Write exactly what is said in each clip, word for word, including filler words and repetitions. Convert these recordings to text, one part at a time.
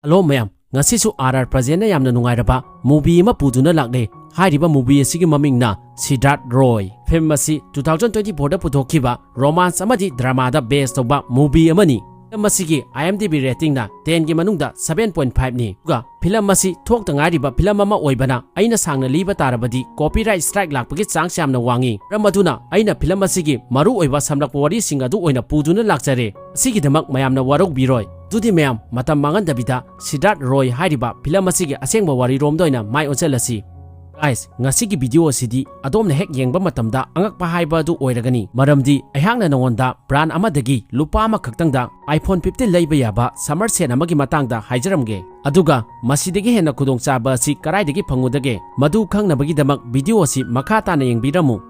Hello ꯃꯌꯥꯝ, ꯉꯁꯤꯁꯨ R R ꯄ꯭ꯔꯖꯦꯟꯅ ꯌꯥꯝꯅ ꯅꯨꯡꯉꯥꯏꯔꯕ movie ꯑꯃ ꯄꯨꯗꯨꯅ ꯂꯥꯛꯂꯦ꯫ ꯍꯥꯏꯔꯤꯕ movie ꯑꯁꯤꯒꯤ ꯃꯃꯤꯡꯅ ꯁꯤꯗꯥꯔꯠ ꯔꯣꯏ꯫ Film ꯑꯁꯤ two thousand twenty fourꯗ ꯄꯨꯊꯣꯛꯈꯤꯕ romance ꯑꯃꯗꯤ dramaꯗ base ꯇꯧꯕ movie ꯑꯃꯅꯤ꯫ Film ꯑꯁꯤꯒꯤ IMDb ratingꯅ tenꯒꯤ ꯃꯅꯨꯡꯗ seven point fiveꯅꯤ꯫ ꯑꯗꯨꯒ film ꯑꯁꯤ ꯊꯣꯛꯇ ꯉꯥꯏꯔꯤꯕ film ꯑꯃ ꯑꯣꯏꯕꯅ ꯑꯩꯅ ꯁꯥꯡꯅ ꯂꯤꯕ ꯇꯥꯔꯕꯗꯤ copyright strike ꯂꯥꯛꯄꯒꯤ chance ꯌꯥꯝꯅ ꯋꯥꯡꯉꯤ꯫ ꯃꯔꯝ ꯑꯗꯨꯅ ꯑꯩꯅ film ꯑꯁꯤꯒꯤ ꯃꯔꯨꯑꯣꯏꯕ ꯁꯝꯂꯛꯄ ꯋꯥꯔꯤꯁꯤꯡ ꯑꯗꯨ ꯑꯣꯏꯅ ꯄꯨꯗꯨꯅ ꯂꯥꯛꯆꯔꯦ꯫ ꯑꯁꯤꯒꯤꯗꯃꯛ ꯃꯌꯥꯝꯅ ꯋꯥꯔꯧꯕꯤꯔꯣꯏ꯫ ꯑꯗꯨꯗꯤ ꯃꯌꯥꯝ ꯃꯇꯝ ꯃꯥꯡꯍꯟꯗꯕꯤꯗ ꯁꯤꯗꯥꯔꯠ ꯔꯣꯏ ꯍꯥꯏꯔꯤꯕ film ꯑꯁꯤꯒꯤ ꯑꯁꯦꯡꯕ ꯋꯥꯔꯤꯔꯣꯝꯗ ꯑꯣꯏꯅ ꯃꯥꯏ ꯑꯣꯟꯁꯤꯜꯂꯁꯤ꯫ Guys, ꯉꯁꯤꯒꯤ video ꯑꯁꯤꯗꯤ ꯑꯗꯣꯝꯅ ꯍꯦꯛ ꯌꯦꯡꯕ ꯃꯇꯝꯗ ꯑꯉꯛꯄ ꯍꯥꯏꯕ ꯑꯗꯨ ꯑꯣꯏꯔꯒꯅꯤ, ꯃꯔꯝꯗꯤ ꯑꯩꯍꯥꯛꯅ ꯅꯉꯣꯟꯗ brand ꯑꯃꯗꯒꯤ ꯂꯨꯄꯥ ꯑꯃꯈꯛꯇꯪꯗ iPhone fifteen ꯂꯩꯕ ꯌꯥꯕ summer sale ꯑꯃꯒꯤ ꯃꯇꯥꯡꯗ ꯍꯥꯏꯖꯔꯝꯒꯦ꯫ ꯑꯗꯨꯒ ꯃꯁꯤꯗꯒꯤ ꯍꯦꯟꯅ ꯈꯨꯗꯣꯡꯆꯥꯕ ꯑꯁꯤ ꯀꯗꯥꯏꯗꯒꯤ ꯐꯪꯒꯗꯒꯦ? ꯃꯗꯨ ꯈꯪꯅꯕꯒꯤꯗꯃꯛ video ꯑꯁꯤ ꯃꯈꯥ ꯇꯥꯅ ꯌꯦꯡꯕꯤꯔꯝꯃꯨ꯫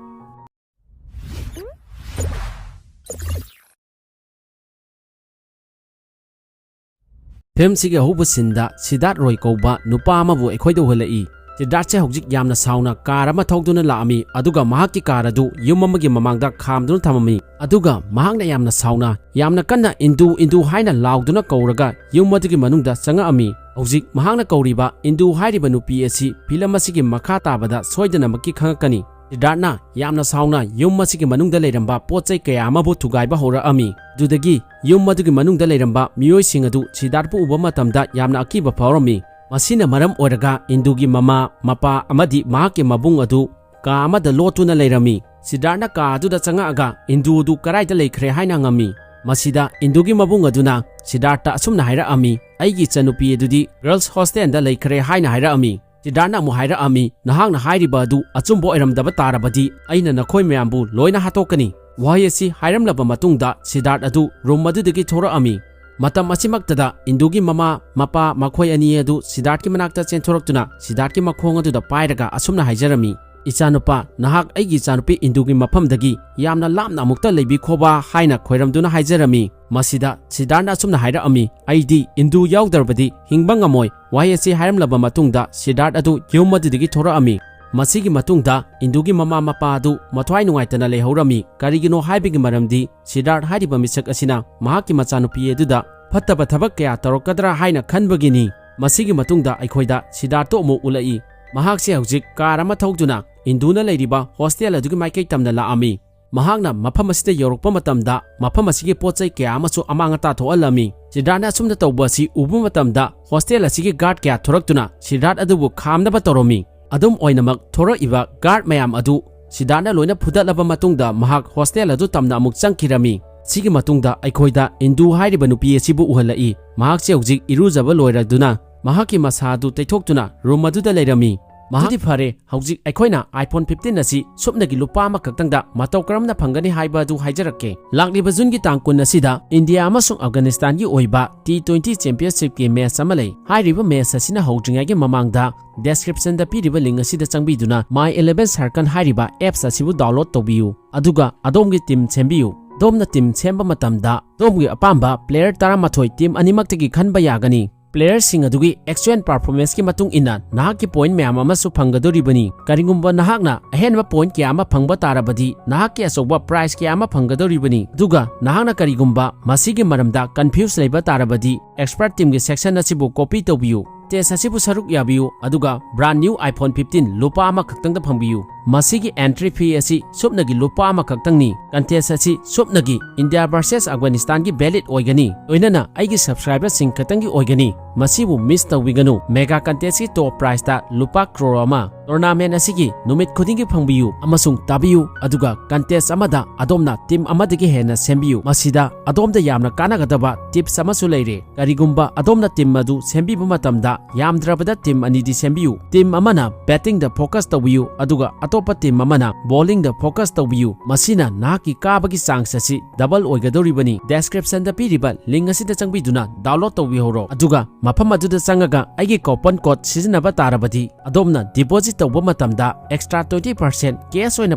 Filmꯁꯤꯒꯤ ꯑꯍꯧꯕ sceneꯗ ꯁꯤꯗꯥꯔꯠ ꯔꯣꯏ ꯀꯧꯕ ꯅꯨꯄꯥ ꯑꯃꯕꯨ ꯑꯩꯈꯣꯏꯗ ꯎꯍꯜꯂꯛꯏ꯫ ꯁꯤꯗꯥꯔꯠꯁꯦ ꯍꯧꯖꯤꯛ ꯌꯥꯝꯅ ꯁꯥꯎꯅ car ꯑꯃ ꯊꯧꯗꯨꯅ ꯂꯥꯛꯑꯝꯃꯤ, ꯑꯗꯨꯒ ꯃꯍꯥꯛꯀꯤ car ꯑꯗꯨ ꯌꯨꯝ ꯑꯃꯒꯤ ꯃꯃꯥꯡꯗ ꯈꯥꯝꯗꯨꯅ ꯊꯝꯃꯝꯃꯤ꯫ ꯑꯗꯨꯒ ꯃꯍꯥꯛꯅ ꯌꯥꯝꯅ ꯁꯥꯎꯅ, ꯌꯥꯝꯅ ꯀꯟꯅ "ꯏꯟꯗꯨ, ꯏꯟꯗꯨ" ꯍꯥꯏꯅ ꯂꯥꯎꯗꯨꯅ ꯀꯧꯔꯒ ꯌꯨꯝ ꯑꯗꯨꯒꯤ ꯃꯅꯨꯡꯗ ꯆꯪꯉꯛꯑꯝꯃꯤ꯫ ꯍꯧꯖꯤꯛ ꯃꯍꯥꯛꯅ ꯀꯧꯔꯤꯕ ꯏꯟꯗꯨ ꯍꯥꯏꯔꯤꯕ ꯅꯨꯄꯤ ꯑꯁꯤ film ꯑꯁꯤꯒꯤ ꯃꯈꯥ ꯇꯥꯕꯗ ꯁꯣꯏꯗꯅꯃꯛꯀꯤ ꯈꯪꯉꯛꯀꯅꯤ꯫ ꯁꯤꯗꯥꯔꯠꯅ ꯌꯥꯝꯅ ꯁꯥꯎꯅ ꯌꯨꯝ ꯑꯁꯤꯒꯤ ꯃꯅꯨꯡꯗ ꯂꯩꯔꯝꯕ ꯄꯣꯠ ꯆꯩ ꯀꯌꯥ ꯑꯃꯕꯨ ꯊꯨꯒꯥꯏꯕ ꯍꯧꯔꯛꯑꯝꯃꯤ꯫ ꯑꯗꯨꯗꯒꯤ ꯌꯨꯝ ꯑꯗꯨꯒꯤ ꯃꯅꯨꯡꯗ ꯂꯩꯔꯝꯕ ꯃꯤꯑꯣꯏꯁꯤꯡ ꯑꯗꯨ ꯁꯤꯗꯥꯔꯠꯄꯨ ꯎꯕ ꯃꯇꯝꯗ ꯌꯥꯝꯅ ꯑꯀꯤꯕ ꯐꯥꯎꯔꯝꯃꯤ꯫ ꯃꯁꯤꯅ ꯃꯔꯝ ꯑꯣꯏꯔꯒ ꯏꯟꯗꯨꯒꯤ ꯃꯃꯥ, ꯃꯄꯥ ꯑꯃꯗꯤ ꯃꯍꯥꯛꯀꯤ ꯃꯕꯨꯡ ꯑꯗꯨ car ꯑꯃꯗ ꯂꯣꯠꯇꯨꯅ ꯂꯩꯔꯝꯃꯤ꯫ ꯁꯤꯗꯥꯔꯠꯅ car ꯑꯗꯨꯗ ꯆꯪꯉꯛꯑꯒ "ꯏꯟꯗꯨ ꯑꯗꯨ ꯀꯗꯥꯏꯗ ꯂꯩꯈ꯭ꯔꯦ?" ꯍꯥꯏꯅ ꯍꯪꯉꯝꯃꯤ꯫ ꯃꯁꯤꯗ ꯏꯟꯗꯨꯒꯤ ꯃꯕꯨꯡ ꯑꯗꯨꯅ ꯁꯤꯗꯥꯔꯠꯇ ꯑꯁꯨꯝꯅ ꯍꯥꯏꯔꯛꯑꯝꯃꯤ, "ꯑꯩꯒꯤ ꯏꯆꯟꯅꯨꯄꯤ ꯑꯗꯨꯗꯤ girls hostelꯗ ꯂꯩꯈ꯭ꯔꯦ" ꯍꯥꯏꯅ ꯍꯥꯏꯔꯛꯑꯝꯃꯤ꯫ ꯁꯤꯗꯥꯔꯠꯅ ꯑꯃꯨꯛ ꯍꯥꯏꯔꯛꯑꯝꯃꯤ, "ꯅꯍꯥꯛꯅ ꯍꯥꯏꯔꯤꯕ ꯑꯗꯨ ꯑꯆꯨꯝꯕ ꯑꯣꯏꯔꯝꯗꯕ ꯇꯥꯔꯕꯗꯤ ꯑꯩꯅ ꯅꯈꯣꯏ ꯃꯌꯥꯝꯕꯨ ꯂꯣꯏꯅ ꯍꯥꯠꯇꯣꯛꯀꯅꯤ"꯫ ꯋꯥꯍꯩ ꯑꯁꯤ ꯍꯥꯏꯔꯝꯂꯕ ꯃꯇꯨꯡꯗ ꯁꯤꯗꯥꯔꯠ ꯑꯗꯨ room ꯑꯗꯨꯗꯒꯤ ꯊꯣꯔꯛꯑꯝꯃꯤ꯫ ꯃꯇꯝ ꯑꯁꯤꯃꯛꯇꯗ ꯏꯟꯗꯨꯒꯤ ꯃꯃꯥ, ꯃꯄꯥ ꯃꯈꯣꯏ ꯑꯅꯤ ꯑꯗꯨ ꯁꯤꯗꯥꯔꯠꯀꯤ ꯃꯅꯥꯛꯇ ꯆꯦꯟꯊꯣꯔꯛꯇꯨꯅ ꯁꯤꯗꯥꯔꯠꯀꯤ ꯃꯈꯣꯡ ꯑꯗꯨꯗ ꯄꯥꯏꯔꯒ ꯑꯁꯨꯝꯅ ꯍꯥꯏꯖꯔꯝꯃꯤ, "ꯏꯆꯥꯅꯨꯄꯥ, ꯅꯍꯥꯛ ꯑꯩꯒꯤ ꯏꯆꯥꯅꯨꯄꯤ ꯏꯟꯗꯨꯒꯤ ꯃꯐꯝꯗꯒꯤ ꯌꯥꯝꯅ ꯂꯥꯞꯅ ꯑꯃꯨꯛꯇ ꯂꯩꯕꯤꯈꯣꯕ" ꯍꯥꯏꯅ ꯈꯣꯏꯔꯝꯗꯨꯅ ꯍꯥꯏꯖꯔꯝꯃꯤ꯫ ꯃꯁꯤꯗ ꯁꯤꯗꯥꯔꯠꯅ ꯑꯁꯨꯝꯅ ꯍꯥꯏꯔꯛꯑꯝꯃꯤ, "ꯑꯩꯗꯤ ꯏꯟꯗꯨ ꯌꯥꯎꯗ꯭ꯔꯕꯗꯤ ꯍꯤꯡꯕ ꯉꯝꯃꯣꯏ"꯫ ꯋꯥꯍꯩ ꯑꯁꯤ ꯍꯥꯏꯔꯝꯂꯕ ꯃꯇꯨꯡꯗ ꯁꯤꯗꯥꯔꯠ ꯑꯗꯨ ꯌꯨꯝ ꯑꯗꯨꯗꯒꯤ ꯊꯣꯔꯛꯑꯝꯃꯤ꯫ ꯃꯁꯤꯒꯤ ꯃꯇꯨꯡꯗ ꯏꯟꯗꯨꯒꯤ ꯃꯃꯥ ꯃꯄꯥ ꯑꯗꯨ ꯃꯊ꯭ꯋꯥꯏ ꯅꯨꯡꯉꯥꯏꯇꯅ ꯂꯩꯍꯧꯔꯝꯃꯤ꯫ ꯀꯔꯤꯒꯤꯅꯣ ꯍꯥꯏꯕꯒꯤ ꯃꯔꯝꯗꯤ ꯁꯤꯗꯥꯔꯠ ꯍꯥꯏꯔꯤꯕ ꯃꯤꯁꯛ ꯑꯁꯤꯅ ꯃꯍꯥꯛꯀꯤ ꯃꯆꯥꯅꯨꯄꯤ ꯑꯗꯨꯗ ꯐꯠꯇꯕ ꯊꯕꯛ ꯀꯌꯥ ꯇꯧꯔꯛꯀꯗ꯭ꯔꯥ ꯍꯥꯏꯅ ꯈꯟꯕꯒꯤꯅꯤ꯫ ꯃꯁꯤꯒꯤ ꯃꯇꯨꯡꯗ ꯑꯩꯈꯣꯏꯗ ꯁꯤꯗꯥꯔꯠꯇꯨ ꯑꯃꯨꯛ ꯎꯠꯂꯛꯏ꯫ ꯃꯍꯥꯛꯁꯦ ꯍꯧꯖꯤꯛ ꯀꯥꯔ ꯑꯃ ꯊꯧꯗꯨꯅ ꯏꯟꯗꯨꯅ ꯂꯩꯔꯤꯕ ꯍꯣꯁꯇꯦꯜ ꯑꯗꯨꯒꯤ ꯃꯥꯏꯀꯩ ꯇꯝꯅ ꯂꯥꯛꯑꯝꯃꯤ꯫ ꯃꯍꯥꯛꯅ ꯃꯐꯝ ꯑꯁꯤꯗ ꯌꯧꯔꯛꯄ ꯃꯇꯝꯗ ꯃꯐꯝ ꯑꯁꯤꯒꯤ ꯄꯣꯠ ꯆꯩ ꯀꯌꯥ ꯑꯃꯁꯨ ꯑꯃꯥꯡ ꯑꯇꯥ ꯊꯣꯛꯍꯜꯂꯝꯃꯤ꯫ ꯁꯤꯗꯥꯔꯠꯅ ꯑꯁꯨꯝꯅ ꯇꯧꯕ ꯑꯁꯤ ꯎꯕ ꯃꯇꯝꯗ ꯍꯣꯁꯇꯦꯜ ꯑꯁꯤꯒꯤ ꯒꯥꯔꯗ ꯀꯌꯥ ꯊꯣꯔꯛꯇꯨꯅ ꯁꯤꯗꯥꯔꯠ ꯑꯗꯨꯕꯨ ꯈꯥꯝꯅꯕ ꯇꯧꯔꯝꯃꯤ꯫ ꯑꯗꯨꯝ ꯑꯣꯏꯅꯃꯛ, ꯊꯣꯔꯛꯏꯕ ꯒꯥꯔꯗ ꯃꯌꯥꯝ ꯑꯗꯨ ꯁꯤꯗꯥꯔꯠꯅ ꯂꯣꯏꯅ ꯐꯨꯗꯠꯂꯕ ꯃꯇꯨꯡꯗ ꯃꯍꯥꯛ ꯍꯣꯁꯇꯦꯜ ꯑꯗꯨ ꯇꯝꯅ ꯑꯃꯨꯛ ꯆꯪꯈꯤꯔꯝꯃꯤ꯫ ꯁꯤꯒꯤ ꯃꯇꯨꯡꯗ ꯑꯩꯈꯣꯏꯗ ꯏꯟꯗꯨ ꯍꯥꯏꯔꯤꯕ ꯅꯨꯄꯤ ꯑꯁꯤꯕꯨ ꯎꯍꯜꯂꯛꯏ꯫ ꯃꯍꯥꯛꯁꯦ ꯍꯧꯖꯤꯛ ꯏꯔꯨꯖꯕ ꯂꯣꯏꯔꯗꯨꯅ ꯃꯍꯥꯛꯀꯤ ꯃꯁꯥ ꯑꯗꯨ ꯇꯩꯊꯣꯛꯇꯨꯅ ꯔꯨꯝ ꯑꯗꯨꯗ ꯂꯩꯔꯝꯃꯤ꯫ ꯃꯍꯥꯛꯗꯤ ꯐꯔꯦ, ꯍꯧꯖꯤꯛ ꯑꯩꯈꯣꯏꯅ iPhone fifteen ꯑꯁꯤ ꯁꯨꯞꯅꯒꯤ ꯂꯨꯄꯥ ꯑꯃꯈꯛꯇꯪꯗ ꯃꯇꯧ ꯀꯔꯝꯅ ꯐꯪꯒꯅꯤ ꯍꯥꯏꯕ ꯑꯗꯨ ꯍꯥꯏꯖꯔꯛꯀꯦ꯫ ꯂꯥꯛꯂꯤꯕ ꯖꯨꯟꯒꯤ ꯇꯥꯡ ꯀꯨꯟ ꯑꯁꯤꯗ ꯏꯟꯗꯤꯌꯥ ꯑꯃꯁꯨꯡ ꯑꯐꯒꯥꯅꯤꯁꯇꯥꯟꯒꯤ ꯑꯣꯏꯕ T twenty Championshipꯀꯤ ꯃꯦꯆ ꯑꯃ ꯂꯩ꯫ ꯍꯥꯏꯔꯤꯕ ꯃꯦꯆ ꯑꯁꯤꯅ ꯍꯧꯗ꯭ꯔꯤꯉꯩꯒꯤ ꯃꯃꯥꯡꯗ descriptionꯗ ꯄꯤꯔꯤꯕ link ꯑꯁꯤꯗ ꯆꯪꯕꯤꯗꯨꯅ My eleven Circle ꯍꯥꯏꯔꯤꯕ apps ꯑꯁꯤꯕꯨ download ꯇꯧꯕꯤꯌꯨ, ꯑꯗꯨꯒ ꯑꯗꯣꯝꯒꯤ team ꯁꯦꯝꯕꯤꯌꯨ꯫ ꯑꯗꯣꯝꯅ team ꯁꯦꯝꯕ ꯃꯇꯝꯗ ꯑꯗꯣꯝꯒꯤ ꯑꯄꯥꯝꯕ player ꯇꯔꯥꯃꯥꯊꯣꯏ team ꯑꯅꯤꯃꯛꯇꯒꯤ ꯈꯟꯕ ꯌꯥꯒꯅꯤ꯫ Playerꯁꯤꯡ ꯑꯗꯨꯒꯤ excellent performanceꯀꯤ ꯃꯇꯨꯡ ꯏꯟꯅ ꯅꯍꯥꯛꯀꯤ point ꯃꯌꯥꯝ ꯑꯃꯁꯨ ꯐꯪꯒꯗꯧꯔꯤꯕꯅꯤ꯫ ꯀꯔꯤꯒꯨꯝꯕ ꯅꯍꯥꯛꯅ ꯑꯍꯦꯟꯕ point ꯀꯌꯥ ꯑꯃ ꯐꯪꯕ ꯇꯥꯔꯕꯗꯤ, ꯅꯍꯥꯛꯀꯤ ꯑꯆꯧꯕ prize ꯀꯌꯥ ꯑꯃ ꯐꯪꯒꯗꯧꯔꯤꯕꯅꯤ꯫ ꯑꯗꯨꯒ ꯅꯍꯥꯛꯅ ꯀꯔꯤꯒꯨꯝꯕ ꯃꯁꯤꯒꯤ ꯃꯔꯝꯗ confuse ꯂꯩꯕ ꯇꯥꯔꯕꯗꯤ, expert teamꯒꯤ section ꯑꯁꯤꯕꯨ copy ꯇꯧꯕꯤꯌꯨ, test ꯑꯁꯤꯕꯨ ꯁꯔꯨꯛ ꯌꯥꯕꯤꯌꯨ, ꯑꯗꯨꯒ brand new iPhone fifteen ꯂꯨꯄꯥ ꯑꯃꯈꯛꯇꯪꯗ ꯐꯪꯕꯤꯌꯨ꯫ ꯃꯁꯤꯒꯤ entry fee ꯑꯁꯤ ꯁꯨꯞꯅꯒꯤ ꯂꯨꯄꯥ ꯑꯃꯈꯛꯇꯪꯅꯤ꯫ Contest ꯑꯁꯤ ꯁꯨꯞꯅꯒꯤ India versus Afghanistanꯒꯤ valid ꯑꯣꯏꯒꯅꯤ꯫ ꯂꯣꯏꯅꯅ ꯑꯩꯒꯤ subscriberꯁꯤꯡ ꯈꯛꯇꯪꯒꯤ ꯑꯣꯏꯒꯅꯤ꯫ ꯃꯁꯤꯕꯨ miss ꯇꯧꯕꯤꯒꯅꯨ꯫ Mega contestꯀꯤ top prizeꯇ ꯂꯨꯄꯥ crore ꯑꯃ tournament ꯑꯁꯤꯒꯤ ꯅꯨꯃꯤꯠ ꯈꯨꯗꯤꯡꯒꯤ ꯐꯪꯕꯤꯌꯨ ꯑꯃꯁꯨꯡ ꯇꯥꯕꯤꯌꯨ, ꯑꯗꯨꯒ contest ꯑꯃꯗ ꯑꯗꯣꯝꯅ team ꯑꯃꯗꯒꯤ ꯍꯦꯟꯅ ꯁꯦꯝꯕꯤꯌꯨ꯫ ꯃꯁꯤꯗ ꯑꯗꯣꯝꯗ ꯌꯥꯝꯅ ꯀꯥꯟꯅꯒꯗꯕ tips ꯑꯃꯁꯨ ꯂꯩꯔꯦ꯫ ꯀꯔꯤꯒꯨꯝꯕ ꯑꯗꯣꯝꯅ team ꯑꯗꯨ ꯁꯦꯝꯕꯤꯕ ꯃꯇꯝꯗ, ꯌꯥꯝꯗ꯭ꯔꯕꯗ team ꯑꯅꯤꯗꯤ ꯁꯦꯝꯕꯤꯌꯨ꯫ Team ꯑꯃꯅ battingꯗ focus ꯇꯧꯕꯤꯌꯨ, ꯑꯗꯨꯒ ꯑꯇꯣꯞꯄ team ꯑꯃꯅ bowlingꯗ focus ꯇꯧꯕꯤꯌꯨ꯫ ꯃꯁꯤꯅ ꯅꯍꯥꯛꯀꯤ ꯀꯥꯕꯒꯤ chance ꯑꯁꯤ double ꯑꯣꯏꯒꯗꯧꯔꯤꯕꯅꯤ꯫ Descriptionꯗ ꯄꯤꯔꯤꯕ link ꯑꯁꯤꯗ ꯆꯪꯕꯤꯗꯨꯅ download ꯇꯧꯕꯤꯍꯧꯔꯣ꯫ ꯑꯗꯨꯒ ꯃꯐꯝ ꯑꯗꯨꯗ ꯆꯪꯉꯒ ꯑꯩꯒꯤ coupon code ꯁꯤꯖꯤꯟꯅꯕ ꯇꯥꯔꯕꯗꯤ, ꯑꯗꯣꯝꯅ deposit ꯇꯧꯕ ꯃꯇꯝꯗ extra twenty percent cash ꯑꯣꯏꯅ